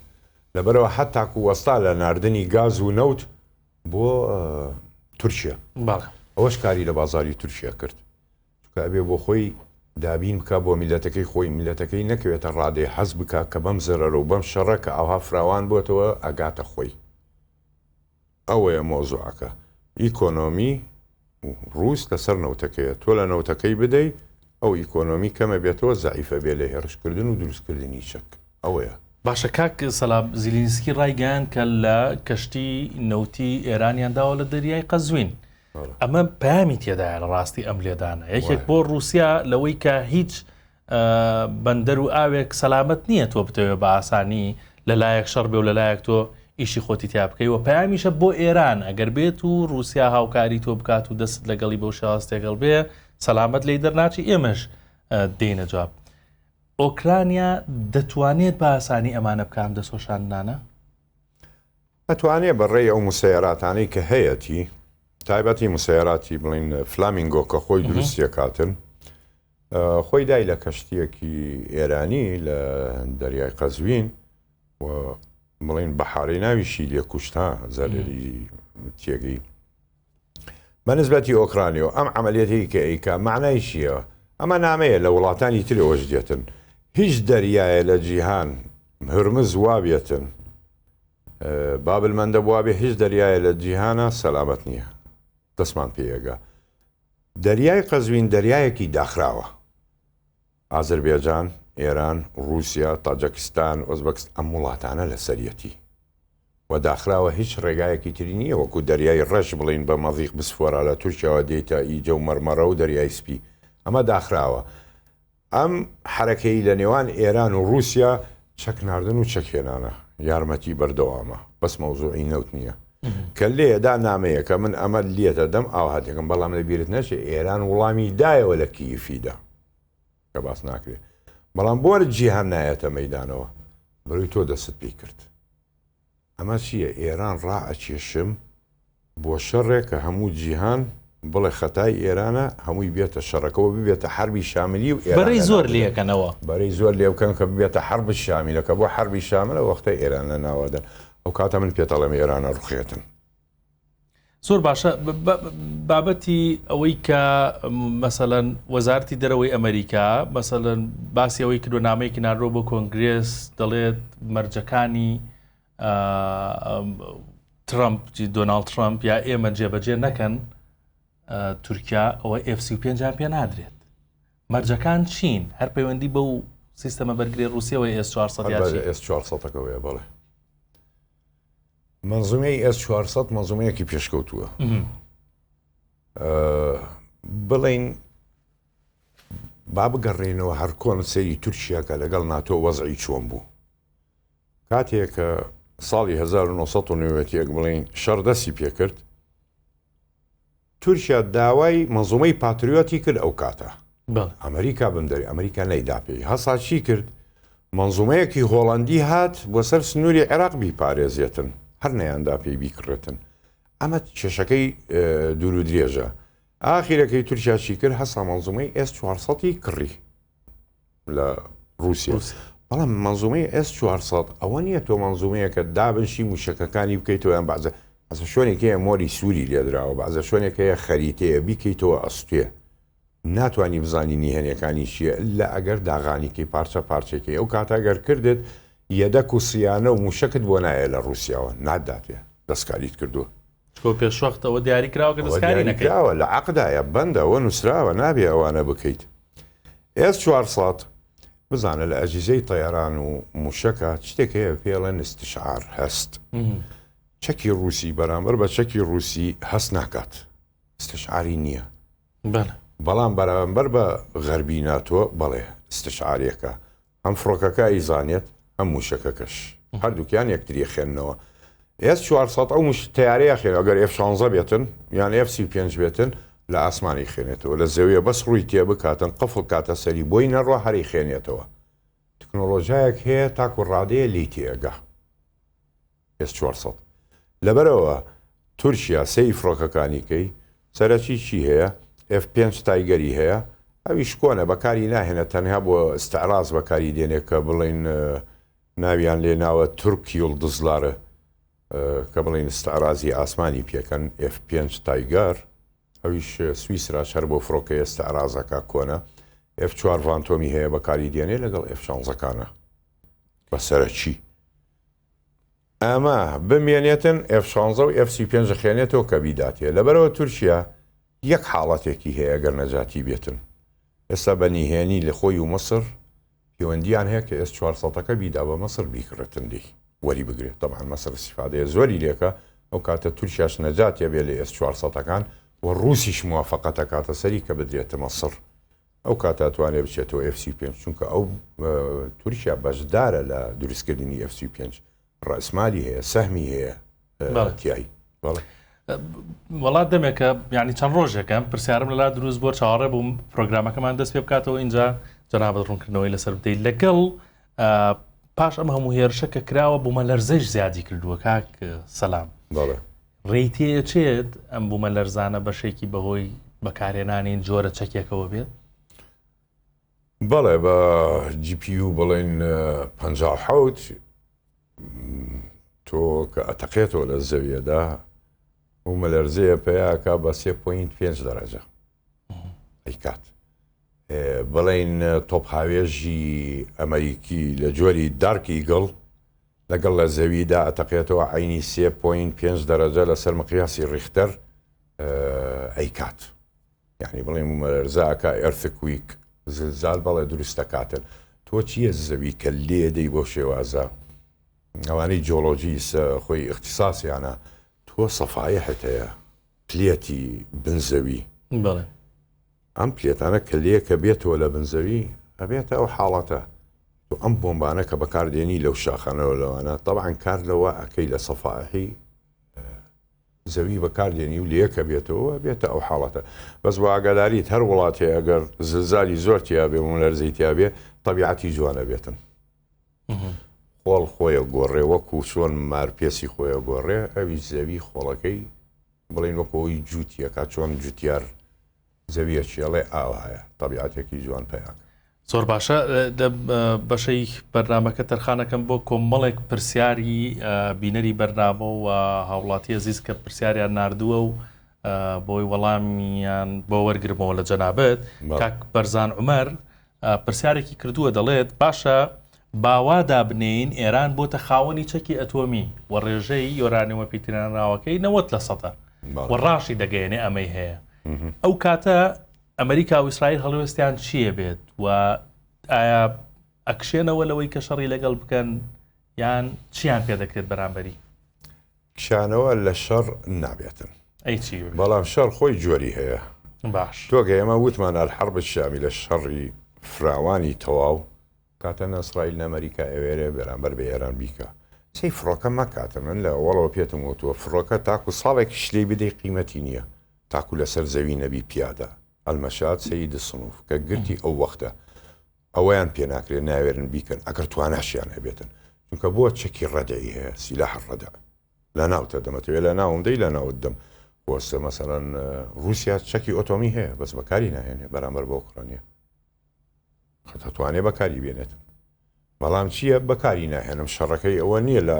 لەبەرەوە حتاکو وەستا لە ناردنی گاز و نەوت بۆ تورکیا ئەوەش کاری لە بازاری تورکیا کرد چونکە ئەبێ بۆ خۆی دابین بکا بۆ میللەتەکەی خۆی، میللەتەکەی نەکەوێتە ڕادەی حەز بکا کە بەم زەرەرە و بەم شەڕە کە ئاوها فراوان بۆتەوە ئەگاتە خۆی. ئەوەیە مەوزوعەکە. ئیکۆنۆمی ڕووس لەسەر نەوتەکەیە، تۆ لە نەوتەکەی بدەی ئەو ئیکۆنۆمی کەم ئەبێتەوە زەعیف ئەبێ لە هێڕش کردن و دروست کردنی چەک. ئەوەیە. باشە کاک سەلام زیلینسکی ڕایگەیاند کە لە کەشتی نەوتی ئێرانیان داوە لە دەریای قەزوین. ئەمە پەیامی تێدایە لە ڕاستی ئەم لێدانە یەکێک بۆ رووسیا لەوەی کە هیچ بەندەر و ئاوێک سەلامەت نییە تۆ بتەوێت بە ئاسانی لەلایەک شەڕ بێ و لەلایەک تۆ ئیشی خۆتی تیا بکەی و پەیامیشە بۆ ئێران ئەگەر بێت و رووسیا هاوکاری تۆ بکات و دەست لەگەڵی بەو شێواز تێگەڵ بێ سەلامەت لی دەرناچی ئێمەش دێنە جواب ئۆکرانیا دەتوانێت بە ئاسانی ئەمانە بکام دەسۆشاندنانە؟ ئەتوانێ بە ڕێی ئەو مسەیەراتانەی کە هەیەتی تایبەتی مسەیەراتی بڵین فلامینگۆ کە خۆی دروستیەکاتن خۆی دای لە کەشتیەکی ئێرانی لە دەریای قەزوین و بڵین بەحارەی ناویشی لێ کوشتا زەرری تێگەی. بە نسبەتی ئۆکرانیەوە ئەم عەمەلیەتەی کە ئەیکا مەعنای چیە؟ ئەمە نامەیە لە وڵاتانی ترەوەش دێتن هیچ دەریایە لە جیهان هرمز وابێتن باب المندب وابێ هیچ دەریایە لە جیهانە سەلامەت نییە دەستمان پێیەگا دەریای قەزوین دەریایەکی داخراوە ئازربێجان، ئێران، ڕووسیا، تاجەکستان، ئۆزبەکست ئەم وڵاتانە لەسەریەتی و داخراوە هیچ ڕێگایەکی تری نییە وەکو دەریای ڕەش بڵێین بە مەزیق بسفۆرا لە تورکیاوە دێیتە ئیجە و مەرمەڕە و دەریای سپی ئەمە داخراوە ئەم حەرەکەی لە نێوان ئێران و ڕووسیا چەک ناردن و چەک هێنانە یارمەتی بەردەوامە بەس مەوزوعی نەوت نییە کە لێدا نامەیەکە من ئەمە لێتە دەم ئاوها دەکەم بەڵام لە بیرت نەچێ ئێران وڵامی دایەوە لە کیفیدا کە باس ناکرێ بەڵام بۆ جیهان نایەتە مەدانەوە بەروی تۆ دەست پێی کرد ئەمە چییە ئێران ڕائەکێشم بۆ شەڕێک کە هەموو جیهان بڵێ خەتای ئێرانە هەمووی بێتە شەڕەکەوە ببێتە حەربی شاملی و ئێران بەرەی زۆر لێکەنەوە بەرەی زۆر لێ بکەن کە ببێتە حەرب شامیلە کە بۆ حەربی شاملە وەختە ئێران لە ناوەدەن ئەو کاتە من پێتەڵێم ئێرانە ڕوخێتن. زۆر باشە بابەتی ئەوەی کە مەسەەن وەزارتی دەرەوەی ئەمریکا مەسەەن باسی ئەوەی کردو نامەیەکی ناردووە بۆ کۆنگرێس دەڵێت مەرجەکانی ترامپ دۆناڵد ترامپ یا ئێمە جێبەجێ نەکەن تورکیا ئەوە F35 پێ نادرێت مەرجەکان چین هەر پەیوەندی بەو سیستەمە بەرگری ڕوسیەوە S400 S400ەکەوەیە بەڵێ مەنزومەی ئێس 400 مەنزومەیەکی پێشکەوتووە بڵین با بگەڕێنەوە هەر کۆن سەیری تورکیا کە لەگەڵ ناتۆ وەزعی چۆن بوو کاتێک کە ساڵی 1991 بڵین شەڕ دەستی پێکرد تورکیا داوای مەنزومەی پاتریۆتی کرد ئەو کاتە ئەمریکا بم دەری ئەمریکا نەیدا پێی هەسا چی کرد مەنزومەیەکی هۆڵەندی هات بۆ سەر سنووری عێراق بیپارێزێتن هەر نەیاندا پێی بیکڕێتن ئەمە کێشەکەی دوور و درێژە ئاخیرەکەی تورکیا چی کرد هەسا مەنزومەی ئێس 400 کڕی لە ڕووسیا بەڵام مەنزومەی ئێس 400 ئەوە نییە تۆ مەنزومەیەکە دابنشی موشەکەکانی بکەیتەوە یان بەعزە ئەسە شوێنێک هەیە مۆری سووری لێدراوە بەعزە شوێنێک هەیە خەریتەیە بیکەیتەوە ئەستێ ناتوانانی بزانی نیهێنەکانی چییە لە ئەگەر داغانیکەی پارچە پارچێکی ئەو کاتە گەر کردت یەدەک و سیانە و موشەکت بۆ نایە لە ڕووسیاوە ناداتێ دەستکاریت کردووە. چکۆ پێشوەخت ئەوە دیاری کراوە کە دەستکاری نەکەیت. کراوە لە عەقدایە بەندە ئەوە نووسراوە نابێ ئەوانە بکەیت. ئێس 400 بزانە لە ئەجیزەی تەیاران و موشەکە شتێک هەیە پێڵێن استشعار هەست. چەکی ڕووسی بەرامبەر بە چەکی ڕووسی هەست ناکات. استشعاری نییە. بەڵام بەرامبەر بە غەربی ناتۆ بەڵێ استشعارێکە. هەم فڕۆکەکە ئەیزانێت هەم موشەکەکەش هەردووکیان یەکتری ئەخێننەوە ئێس 400 ئەو موش تەیارەی ئەخێن ئەگەر ئێف 16 بێتن یان ئێف 35 بێتن لە ئاسمانی خوێنێتەوە لە زەویە بەس ڕووی تێ بکاتن قفڵ کاتە سەری بۆی نەڕوا هەری خوێنێتەوە تکنۆلۆژایەک هەیە تاکو ڕادەیە لی تێگا ئێس 400 لەبەرئەوە تورکیا سەیری فڕۆکەکانی کەی سەرەکی چی هەیە ئێف پێنج تایگەری هەیە ئەویش کۆنە بەکاری ناهێنە تەنها بۆ ئیستعراز بەکاری دێنێ کە بڵێن ناویان لێ ناوە تورک یڵدزلارە کە بڵێن ئیستعرازی ئاسمانی پێکەن ئێف پێنج تایگەر ئەویش سویسراش هەر بۆ فڕۆکەیە ئیستعرازەکە کۆنە ئێف چوار ڤانتۆمی هەیە بەکاری دێنێ لەگەڵ ئێف شانزەکانە بە سەرەکی ئەمە بمێنێتن ئێف شانزە و ئێف 35 ئەخوێنێتەوە کە بیداتێ لەبەرئەوە تورکیا یەک حاڵەتێکی هەیە گەر نەجاتی بێتن ئێستا بە نیهێنی لە خۆی و مصر پەیوەندیان هەیە کە ئێس چوارسەتەکە بیدا بە مصر بیکڕێتن لێی وەری بگرێت تەبعەن مصر استفادەیە زۆری لێکە ئەو کاتە تورکیاش نەجاتیە بێ لە ئێس چوارسەتەکان و ڕووسیش موافقەتە کاتە سەری کە بدرێتە مصر ئەو کاتە ئەتوانێت بچێتەوە ئێف 35 چونکە ئەو تورکیا بەشدارە لە دروستکردنی ئێف 35 ڕەسمالی هەیە سەهمی هەیە تای بەڵێ. وڵات دەمێکە ینی چەند ڕۆژێکە پرسیارم لەلا دروست بۆ چاوەڕێ بووم پرۆگرامەکەمان دەست پێ بکاتەوە اینجا جەنابەت ڕوونکردنەوەی لەسەر بدەیت لەگەڵ پاش ئەم هەموو هێرشە کە کراوە بوومە لەرزەش زیادی کردووە کاک سەلام ڕێی تێچێت ئەم بوومەلەرزانە بەشێکی بەهۆی بەکارهێنانی جۆرە چەکێکەوە بێت؟ بەڵێ بە GPU بڵێن 57 تۆ کە ئەتەقێتەوە لە زەویەدا بوومەلەرزەیە پەیاکا بە سێ پۆینت پێنج دەرەجە ئەیکات. بڵێین تۆپهاوێژی ئەمەریکی لە جۆری دارک ئیگڵ لەگەڵ لە زەویدا ئەتەقێتەوە عەینی سێ پۆینت پێنج دەرەجە لەسەر مقیاسی ڕیختەر ئەیکات. یعنی بڵێن بوومەلەرزە ئەکا ئێرثکویک زلزال بەڵێ دروست دەکاتن. تۆ چییە زەوی کە لێدەی بەو شێوازە ئەوانەی جۆڵۆجی خۆی ئیختیساسیانە تۆ سەفایحت هەیە پلێتی بن زەوی بەڵێ ئەم پلێتانە کە لێکە بێتەوە لە بن زەوی ئەبێتە ئەو حاڵەتە تۆ ئەم بۆمبانە کە بەکاردێنی لەو شاخانەوە لەوانە تەبعەن کار لەوە ئەکەی لە سەفایحی زەوی بەکاردێنی و لەیەکە بێتەوە بێتە ئەو حاڵەتە بەس بۆ ئاگاداریت هەر وڵاتێ ئەگەر زلزالی زۆر تیا بێ و لەرزەی تیا بێ تەبیعەتی جوانە بێتن خۆڵ خۆیە گۆڕێ وەکو چۆن مار پێسی خۆیە گۆڕێ ئەویش زەوی خۆڵەکەی بڵین وەکو ئەوی جووتیەکە چۆن جوتیار زەویە چێڵێ ئاوایە تەبیعەتێکی جوان پیاکە. زۆر باشە لە بەشەی بەرنمەکە تەرخانەکەم بۆ کۆمەڵێک پرسیاری بینەری بەرنامە و هاوڵاتی ئەزیز کە پرسیاریان نردووە و بۆی وەڵامیان بۆ وەرگرمەوە لە جەنابەت کاک بەرزان عومەر پرسیارێکی کردووە دەڵێت باشە با وا دابنێین ئێران بۆتە خاوەنی چەکی ئەتۆمی و ڕێژەی یۆرانیۆمە پیتێنراوەکەی 90 لە سەدە و ڕاشی دەگەیەنێ ئەمەی هەیە ئەو کاتە ئەمریکا و ئیسرائیل هەڵوێستیان چییە بێت و ئایا ئەکشێنەوە لەوەی کە شەڕی لەگەڵ بکەن یان چیان پێ دەکرێت بەرامبەری؟ کشانەوە لە شەڕ نابێتن. ئەی چی ببێت؟ بەڵام شەڕ خۆی جۆری هەیە. باش. تۆ کە ئێمە وتمان الحرب الشاملە شەڕی فراوانی تەواو کاتە نە ئیسرائیل نە ئەمریکا ئەوێرێ بەرامبەر بە ئێران بیکا. سەی فڕۆکە مەکاتە من لە ئەوەڵەوە پێتم وتووە فڕۆکە تاکو ساڵێکیش لێی بدەی قیمەتی نییە تاکو لەسەر زەوی نەبی پیادە المشاة سید الصنوف کە گرتی ئەو وەختە ئەوەیان پێ ناکرێت ناوێرن بیکەن ئەگەر تواناشیان هەبێتن چونکە بۆ چەکی ڕەدعی هەیە سیلاح الردع لەناوتە دەمەتەوێ لە ناوم دەی لە ناوت دەم وەستە مەسەلەن رووسیا چەکی ئۆتۆمی هەیە بەس بەکاری ناهێنێ بەرامبەر بۆ ئۆکرانیا دەتوانێ بەکاری بێنێت بەڵام چییە بەکاری ناهێنم شەڕەکەی ئەوە نییە لە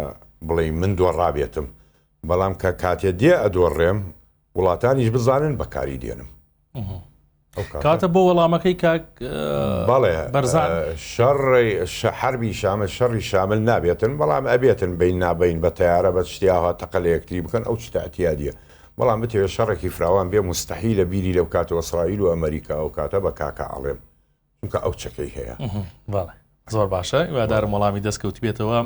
بڵێ من دۆڕابێتم بەڵام کە کاتێ دێ ئەدۆڕێم وڵاتانیش بزانن بەکاری دێنم. کاتە بۆ وەڵامەکەی کاک بەڵێ بەرزان شەڕی حربی شامل شەڕی شامل نابێتن بەڵام ئەبێتن بین نابین بە تیارە بە شتیاها تەقە لە یەکتری بکەن ئەو شتە اعتیادیە بەڵام بتەوێت شەڕێکی فراوان بێ مستحیلە بیری لەو کاتەوە ئیسرائیل و ئەمریکا ئەو کاتە بە کاکە ئەڵێم چونکە ئەو چەکەی هەیە. بەڵێ زۆر باشە هیوادارم وەڵامی دەستکەوت بێتەوە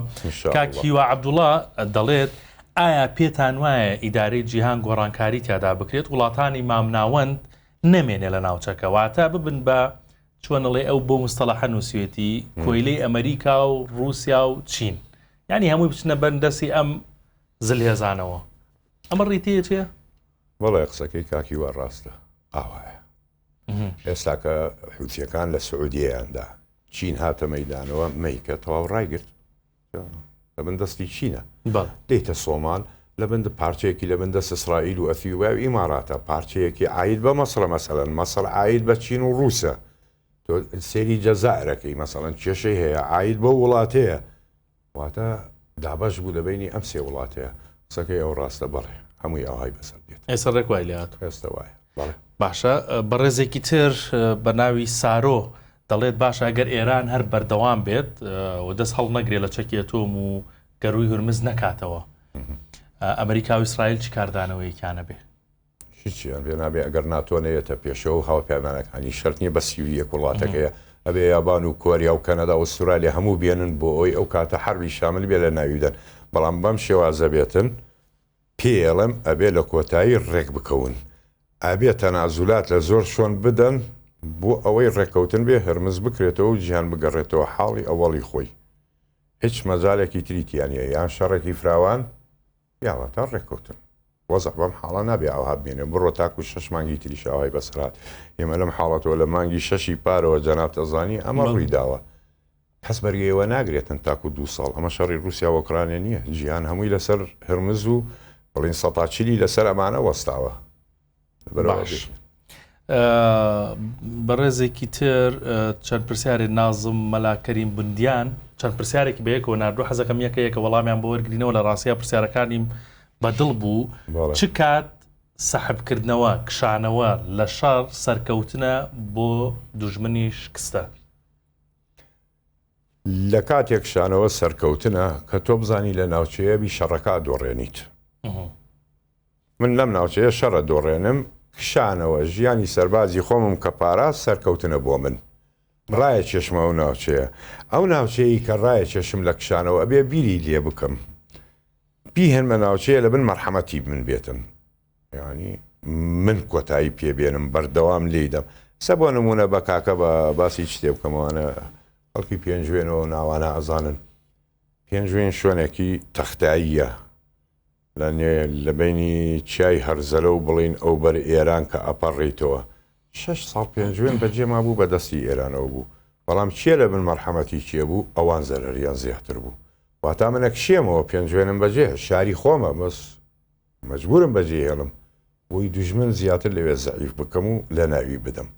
کاک هیوا عەبدوڵا دەڵێت ئایا پێتان وایە ئیدارەی جیهان گۆڕانکاری تیادا بکرێت وڵاتانی مامناوەند نەمێنێ لە ناوچەکە واتە ببن بە چۆنەڵێ ئەو بۆ مستەڵەحە نووسوێتی کۆیلەی ئەمریکا و رووسیا و چین یعنی هەمووی بچنە بەندەسی ئەم زلهێزانەوە ئەمە ڕیتەیە چیە؟ بەڵێ قسەکەی کاک هیوا ڕاستە ئاوایە ئێستا کە حوسیەکان لە سعودیەیاندا چین هاتە مەدانەوە مەیکە تەواو ڕایگرت لە بن دەستی چینە دێتە سۆمال لە بند پارچەیەکی لە بن دەست ئیسرائیل و ئەثیوبیا و ئیماراتە پارچەیەکی عاید بە مەسرە مەسەلەن مەسەر عاید بە چین و ڕووسە تۆ سێری جەزائرەکەی مەسەڵەن کێشەی هەیە عاید بەو وڵاتەیە واتە دابەش بوو لە بەینی ئەم سێ وڵاتەیە. قسەکەی ئەو ڕاستە بەڵێ هەمووی ئاوهای بەسەر دێت. ئێستا ڕێک وای لێ هاتووە. ئێستا وایە بەڵێ. باشە بەڕێزێکی تر بە ناوی سارۆ دەڵێت باشە ئەگەر ئێران هەر بەردەوام بێت و دەست هەڵنەگرێ لە چەکی ئەتۆم و گەرووی هورمز نەکاتەوە ئەمریکا و ئیسرائیل چ کاردانەوەیەکیانە بێ؟ هیچیان پێ نابێ ئەگەر ناتۆ نەیەتە پێشەوە و هاوپەیمانەکانی شەرت نییە بە 31 وڵاتەکەیە ئەبێ یابان و کۆریا و کەنەدا و ئوسترالیا هەموو بێنن بۆ ئەوی ئەو کاتە حەربی شامل بێ لە ناوی بدەن بەڵام بەم شێوازە بێتن پێڵم ئەبێ لە کۆتایی ڕێک بکەون ئەبێ تەنازولات لە زۆر شۆن بدەن بۆ ئەوەی ڕێککەوتن بێ هرمز بکرێتەوە و جیهان بگەڕێتەوە حاڵی ئەوەڵی خۆی هیچ مەجالێکی تری تیا نییە یان شەڕێکی فراوان یا واتا ڕێککەوتن. وەزع بەم حاڵە نابێ ئاوها بمێنێ، بڕۆ تاکو شەش مانگی تریش ئاوای بەسەر هات. ئێمە لەم حاڵەتەوە لە مانگی شەشی پارەوە جەنابت ئەزانی ئەمە ڕووی داوە. کەس بەرگەی ئەوە ناگرێتن تاکو دوو ساڵ. ئەمە شەڕی ڕووسیا و ئۆکرانیا نییە. جیهان هەمووی لەسەر هرمز و بڵێین سەتا چلی لەسەر ئەمانە وەستاوە. باش بەڕێزێکی تر چەند پرسیارێ نازم مەلا کەریم بندیان چەند پرسیارێکی بەیەکەوە نردوو حەزەکەم یەکە یەکە وەڵامیان بۆ وەرگرینەوە لە ڕاستیا پرسیارەکانیم بەدڵ بوو، چ کات سەحب کردنەوە، کشانەوە، لە شەڕ سەرکەوتنە بۆ دوژمنی شکستە؟ لە کاتێک کشانەوە سەرکەوتنە کە تۆ بزانی لە ناوچەیە بی شەڕەکە ئەدۆڕێنیت. من لەم ناوچەیە شەڕ ئەدۆڕێنم، کشانەوە ژیانی سەربازی خۆمم کە پاراست سەرکەوتنە بۆ من. ڕایەکێشمە ئەو ناوچەیە. ئەو ناوچەیەی کە ڕایەکێشم لە کشانەوە ئەبێ بیری لێ بکەم. بیهێنمە ناوچەیە لە بن مەرحەمەتی من بێتن. یانی من کۆتایی پێ بێنم بەردەوام لێی دەم. ئێستا بۆ نموونە بە کاکە بە باسی چ تێ بکەم ئەوانە خەڵکی پێنجوێنەوە ناوانە ئەزانن. پێنجوێن شوێنێکی تەختاییە. لە نێ لە بەینی چیای هەرزەلە و بڵین ئەوبەر ئێران کە ئەپەڕیتەوە شەش ساڵ پێنجوێن بەجێ مابوو بە دەستی ئێرانەوە بوو بەڵام کێ لە بن مەرحەمەتی کێ بوو ئەوان زەرەریان زیاتر بوو واتا من ئەکشێمەوە پێنجوێنم بەجێ شاری خۆمە بەس مەجبورم بەجێ هێڵم بۆی دوژمن زیاتر لەوێ زەعیف بکەم و لە ناوی بدەم.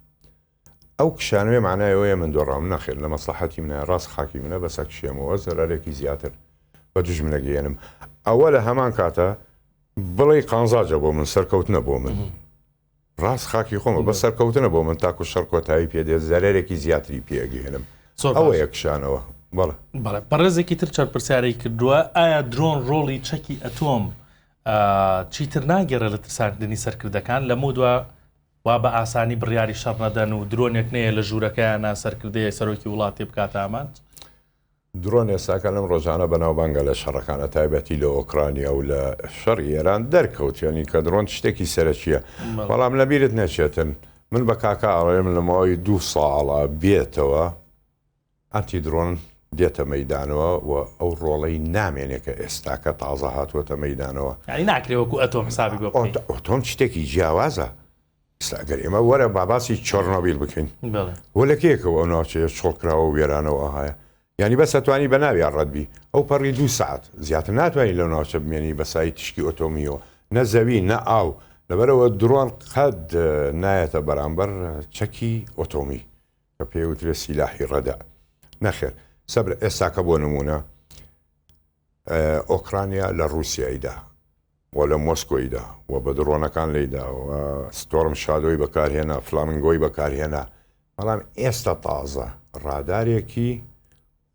ئەو کشانەوەی مانای ئەوەیە من دۆڕاوم، نەخێر لە مەسڵەحەتی منە، ڕاست خاکی منە، بەس ئەکشێمەوە زەرەرێکی زیاتر بە دوژمن ئەگەیەنم. ئەوە لە هەمان کاتا بڵێی قانزاجە بۆ من، سەرکەوتنە بۆ من. ڕاست خاکی خۆمە، بەس سەرکەوتنە بۆ من تاکو شەڕ کۆتایی پێ دێت زەرەرێکی زیاتری پێ ئەگەیەنم. زۆر باش. ئەوەیە کشانەوە. بەڵێ. بەڵێ. بەڕێزێکی تر چەند پرسیارێکی کردووە، ئایا درۆن ڕۆڵی چەکی ئەتۆم چیتر ناگێڕێت لە ترساندنی سەرکردەکان؟ لەمەودوا وا بە ئاسانی بڕیاری شەڕ نەدەن و درۆنێک نەیە لە ژوورەکەیانا سەرکردەیەک سەرۆکی وڵاتێ بکاتە ئامانج؟ درۆن ئێستاکە لەم ڕۆژانە بەناوبانگە لە شەڕەکانە تایبەتی لە ئۆکرانیا و لە شەڕی ئێران دەرکەوت یانی کە درۆن شتێکی سەرەکیە بەڵام لەبیرت نەچێتن من بە کاکە ئەڵێم لە ماوەی دوو ساڵە بێتەوە ئەنتی درۆن دێتە مەیدانەوە و ئەو ڕۆڵەی نامێنێ کە ئێستاکە تازە هاتووەتە مەیدانەوە. یانی ناکرێ وەکو ئەتۆم حسابی بۆ بکەین. ئەتۆم شتێکی جیاوازە. ئێستا ئەگەر ئێمە وەرە با باسی چۆرنۆبیل بکەین. بەڵێ. وە لە کێکەوە ئەو ناوچەیە چۆڵ کراوە و وێرانە و ئاهایە. یانی بەس ئەتوانی بە ناویا ڕەت بی. ئەو پەڕی دوو سەعات زیاتر ناتوانی لەو ناوچە بمێنی بە سای تیشکی ئۆتۆمییەوە. نە زەوی، نە ئاو. لەبەرئەوە درۆن قەت نایەتە بەرامبەر چەکی ئۆتۆمی. کە پێی وترێ سیلاحی ڕەدع. نەخێر سەبرە ئێستاکە بۆ نموونە ئۆکرانیا لە ڕووسیایدا و لە مۆسکۆیدا و بە دڕۆنەکان لێیدا و ستۆرم شادۆی بەکارهێنا فلامنگۆی بەکارهێنا بەڵام ئێستا تازە ڕادارێکی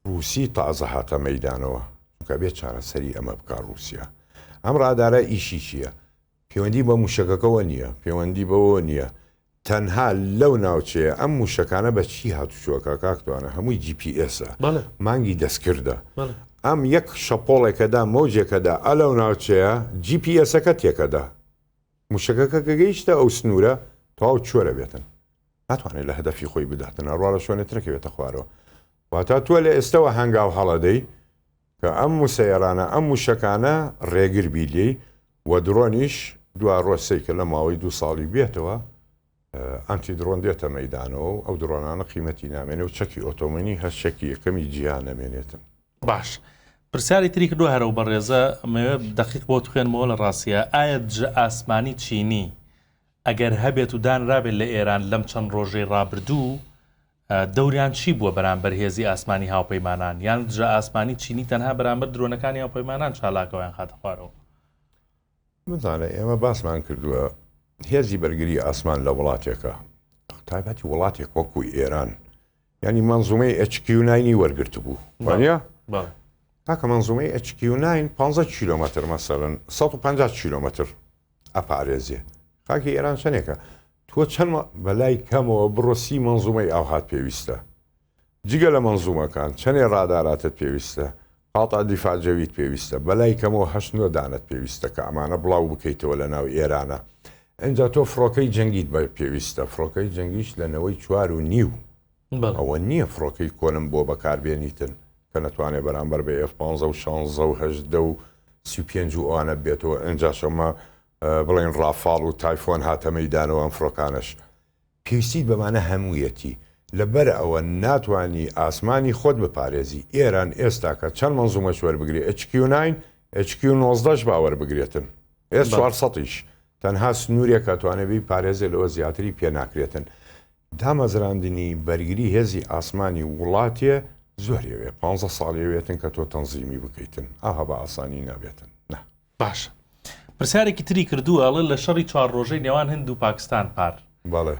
ڕووسی تازە هاتە مەیدانەوە چونکە بێت چارەسەری ئەمە بکە ڕووسیا ئەم ڕادارە ئیشی چییە؟ پێوەندی بە مووشەکەکەوە نییە، پێوەندی بەوەوە نییە تەنها لەو ناوچەیە ئەم مووشەکانە بە چی هاتوچۆ ئەکا کاک توانا هەمووی جی پی ئێسە مانگی دەستکردە ئەم یەک شەپۆڵێکەدا مەوجێکەدا ئە لەو ناوچەیە جی پی ئێسەکە تێکەدا مووشەکەکە کە گەیشتە ئەو سنوورە تەواو چۆرە بێتن ناتوانێت لە هەدەفی خۆی بداتن ئەڕوا لە شوێنێ ترەکەوێتە خوارەوە واتا تۆ لە ئێستەوە هەنگاو هەڵەدەی کە ئەم مسەیەرانە ئەم مووشەکانە ڕێگر بی لێی وە درۆنیش دوا ڕۆژ سەیکە لە ماوەی دوو ساڵی بێتەوە ئەنتی درۆن دێتە مەیدانەوە و ئەو درۆنانە قیمەتی نامێنێ و چەکی ئۆتۆمنی هەر چەکی یەکەمی جیهان نەمێنێتن. باش پرسیاری تری کردوە هەر ئەو بەڕێزە ئەمەوێ دەقیق بۆت خوێنمەوە لە ڕاستیا ئایا دژە ئاسمانی چینی ئەگەر هەبێت و دانرابێت لە ئێران لەم چەند ڕۆژەی ڕابردوو دەوریان چی بووە بەرامبەر هێزی ئاسمانی هاوپەیمانان؟ یان دژە ئاسمانی چینی تەنها بەرامبەر درۆنەکانی هاوپەیمانان چالاکە و یانخاتە خوارەوە؟ بزانە ئێمە باسمان کردووە هێزی بەرگری ئاسمان لە وڵاتێکە تایبەتی وڵاتێک وەکو ئێران ینی منزومەی HQ9 ی وەرگرتبوو وانە کاکە منزومەی HQ9 15 کیلۆمەتر مەسەرن 150 کیلۆمەتر ئەپارێزێ خاکی ئێران چەندێکە تۆ چەند بەلای کەمەوە بڕۆ سی مەنزومەی ئاوهات پێویستە جگە لە مەنزومەکان چەنێ ڕاداراتت پێویستە قاطع دیفاع جەویت پێویستە بەلای کەمەوە هەشت نۆ دانەت پێویستە کە ئەمانە بڵاو بکەیتەوە لە ناو ئێرانە ئینجا تۆ فڕۆکەی جەنگیت بە پێویستە فڕۆکەی جەنگیش لە نەوەی چوار و نیو ئەوە نییە فڕۆکەی کۆنم بۆ بەکاربێنیتن کە نەتوانێت بەرامبەر بە ئێف پانزە و شانزە و هەژدە و 35 و ئەوانە بێتەوە ئینجاش ئەمە بڵێن ڕافاڵ و تایفۆن هاتە مەیدانەوە ئەم فڕۆکانەش پێویستیت بەمانە هەموویەتی لەبەر ئەوە ناتوانی ئاسمانی خۆت بپارێزی ئێران ئێستاکە چەند مەنزومەش وەربگرێ HQ9 HQ19 با وەربگرێتن ئێس 400یش تەنها سنوورێک ئەتوانێ بیپارێزێ لەوە زیاتری پێ ناکرێتن دامەزراندنی بەرگری هێزی ئاسمانی وڵاتێ زۆر ئەوێ پانزە ساڵی ئەوێتن کە تۆ تەنزیمی بکەیتن ئاها بە ئاسانی نابێتن نا. باشە. پرسیارێکی تری کردووە ئەڵێ لە شەڕی چوار ڕۆژەی نێوان هند و پاکستان پار بەڵێ.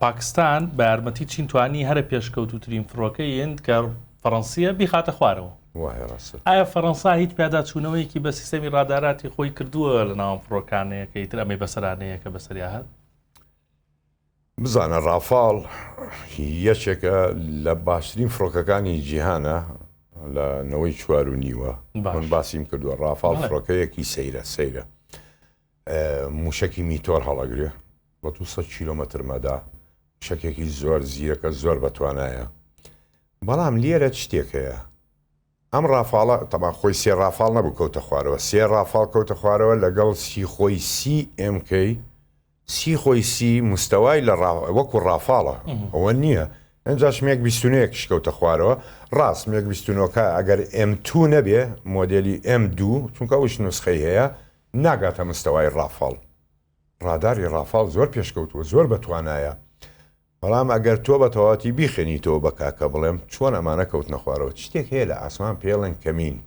پاکستان بە یارمەتی چین توانی هەرە پێشکەوتووترین فڕۆکەی هند کە فەڕەنسییە بیخاتە خوارەوە. وایە ڕاستە. ئایا فەڕەنسا هیچ پیاداچوونەوەیەکی بە سیستەمی ڕاداراتی خۆی کردووە لە ناو ئەم فڕۆکانەیە کە ئیتر ئەمەی بەسەرانەیە کە بەسەریا هات؟ بزانە ڕافاڵ یەکێکە لە باشترین فڕۆکەکانی جیهانە لە نەوەی چوار و نیوە من باسیم کردووە ڕافاڵ فڕۆکەیەکی سەیرە سەیرە موشکی میتۆر هەڵەگرێ بە 200 کیلومتر مەدا شەکێکی زۆر زیرەکە زۆر بەتوانایە بەڵام لێرە شتێک هەیە ئەم ڕافاڵە تەبان خۆی سێ ڕافاڵ نەبوو کەوتە خوارەوە سێ ڕافاڵ کەوتە خوارەوە لەگەڵ سی خۆی سی MK سی خۆی سی مستەوای لە ڕا وەکو ڕافاڵە ئەوە نییە ئەنجاش مێگ 29 یەکیش کەوتە خوارەوە ڕاست مێگ 29 کە ئەگەر ئێم تو نەبێ مۆدێلی ئێم دوو چونکە ئەوش نوسخەی هەیە ناگاتە مستەوای ڕافاڵ ڕاداری ڕافاڵ زۆر پێشکەوتووە زۆر بەتوانایە بەڵام ئەگەر تۆ بە تەواوەتی بیخوێنیتەوە بە کاکە بڵێم چۆن ئەمانە کەوتنە خوارەوە شتێک هەیە لە ئاسمان پێڵێن کەمین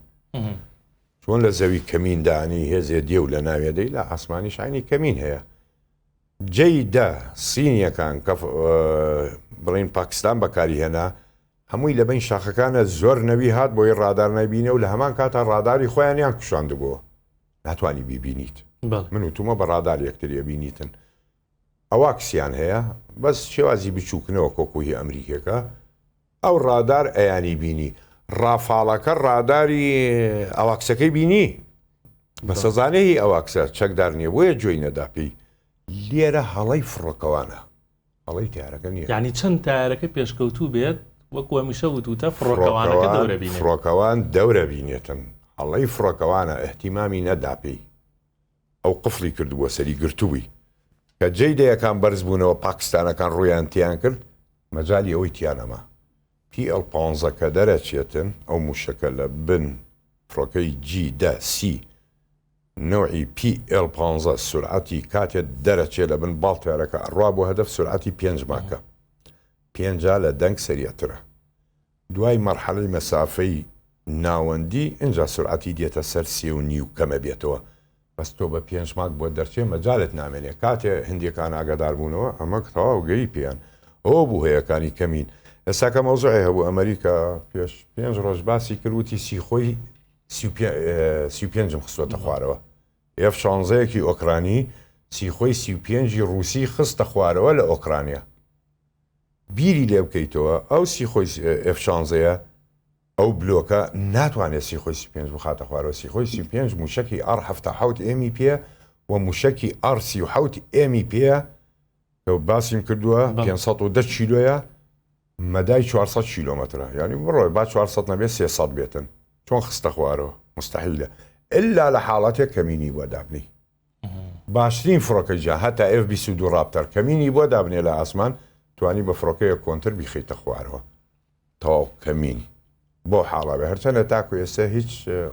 چۆن لە زەوی کەمین دانی هێزێ دێو لە ناوێ دەی لە ئاسمانیش عینی کەمین هەیە جەی دە سینیەکان کە بڵین پاکستان بەکاری هێنا هەمووی لە بین شاخەکانە زۆر نەوی هات بۆی ڕادار نەبینێ و لە هەمان کاتا ڕاداری خۆیانیان کوشاندبووە ناتوانانی بیبینیت من و تومە بە ڕادار یەکتری ئەبینیتن ئەواکسیان هەیە بەس شێوازی بچوکنەوە کۆکو هی ئەمریکێکە ئەو ڕادار ئەیانی بینی ڕافاڵەکە ڕاداری ئەواکسەکەی بینی بەسەزانێ هی ئەواکسە چەکدار نییە بۆیە جۆی نەدا پێی لێرە هەڵەی فڕۆکەوانە هەڵەی تارەکە نییە یعنی چەند تارەکە پێشکەوتوو بێت وەکو هەمیشە وتوتە فڕۆکەوانەکە دەورە بینێت فڕۆکەوان دەورە بینێتن هەڵەی فڕۆکەوانە احتیمامی نەدا پێی ئەو قفڵی کردبووە سەری گرتبووی. کە جەی دەیەکان بەرز بوونەوە پاکستانەکان ڕوویان تیان کرد مەجالی ئەوەی تیا نەما. پی ئێڵ پانزە کە دەرەچێتن ئەو مووشەکە لە بن فڕۆکەی جی دە سی نەوعی پی ئێڵ پانزە سورعەتی کاتێ دەرەچێ لە بن باڵ تەیارەکە ئەڕوا بۆ هەدەف سورعەتی پێنج ماکە پێنجا لە دەنگ سەریعترە. دوای مەرحەلەی مەسافەی ناوەندی ئینجا سورعەتی دێتە سەر سێ و نیو کەمە بێتەوە بەس تۆ بە پێنج ماک بۆت دەرچێ مەجالت نامێنێ کاتێ هندیەکان ئاگادار بوونەوە ئەمە تەواو گەیی پێیان ئەوە بوو هەیەکانی کەمین ئێستا کە مەوزوعێ هەبوو ئەمریکا پێش پێنج ڕۆژ باسی کرد وتی سیخۆی سی و پێنجم خستوەتە خوارەوە ئێف شانزەیەکی ئۆکرانی سیخۆی سی و پێنجی ڕووسی خستە خوارەوە لە ئۆکرانیا بیری لێ بکەیتەوە ئەو سیخۆی ئێف شانزەیە ئەو بلۆکە ناتوانێت سیخۆی 35 بخاتە خوارەوە سیخۆی 35 موشکی ئاڕ 77 ئێمی پێ و موشکی ئاڕ 37 ئێمی پێ کە باسیم کردووە 510 کیلۆیە مەدای 400 کیلۆمەترە یعنی بڕۆی با 400 نەبێت 300 بێتن چۆن خستە خوارەوە مستحیلە ئللا لە حاڵەتێک کەمینی بۆ دابنی باشترین فڕۆکەی جا هەتا ئێف 22 ڕاپتەر کەمینی بۆ دابنێ لە ئاسمان توانی بە فڕۆکەیە کۆنتر بیخەیتە خوارەوە تەواو کەمین بۆ حاڵا بێ هەرچەندە تاکو ئێستا هیچ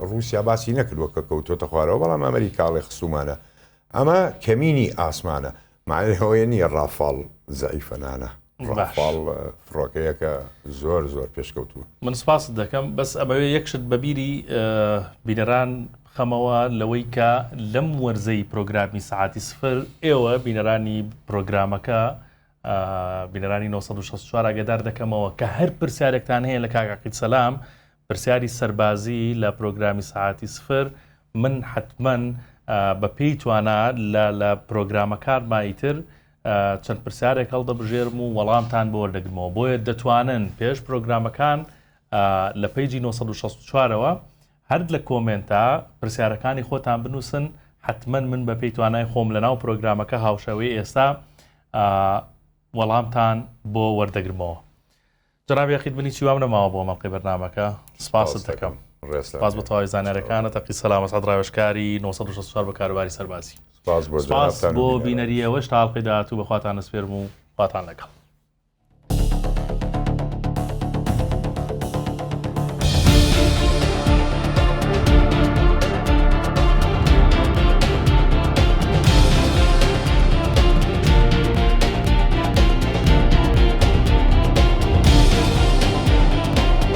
ڕووسیا باسی نەکردووە کە کەوتۆتە خوارەوە بەڵام ئەمریکاڵێ خسومانە ئەمە کەمینی ئاسمانە معنی ئەوەیە نییە ڕافاڵ زەعیفە نانە ڕافاڵ فڕۆکەیەکە زۆر زۆر پێشکەوتووە. من سپاست دەکەم بەس ئەمەوێ یەک شت بەبیری بینەران بخەمەوە لەوەی کە لەم وەرزەی پرۆگرامی سەعاتی سفر ئێوە بینەرانی پرۆگرامەکە بینەرانی 964 ئاگادار دەکەمەوە کە هەر پرسیارێکتان هەیە لە کاک عەقید سەلام پرسیاری سەربازی لە پرۆگرامی سەعاتی سفر من حتمما بە پێی توانا لە لە پرۆگرامەکانما ئیتر چەند پرسیارێک هەڵدەبژێرم و وەڵامتان بۆ وەردەگرمەوە بۆیە دەتوانن پێش پرۆگرامەکان لە پەیجی 964ەوە هەر لە کۆمێنتا پرسیارەکانی خۆتان بنووسن حتمما من بە پێی توانای خۆم لە ناو پرۆگرامەکە هاوشێوەی ئێستا وەڵامتان بۆ وەردەگرمەوە. جەنابی عەقید من هیچی وام نەماوە بۆ مەڵقەی بەرنامەکە سپاست دەکەم سپاس بۆ تەواوی زانیارەکانت عەقید سەلام ئەسعەد ڕاوێژکاری 964 بە کاروباری سەربازی سپاس بۆ سپاس بۆ بینەری ئێوەش تا ئەڵقەی داهاتوو بەخواتان ئەسپێرم و خواتان لەگەڵ.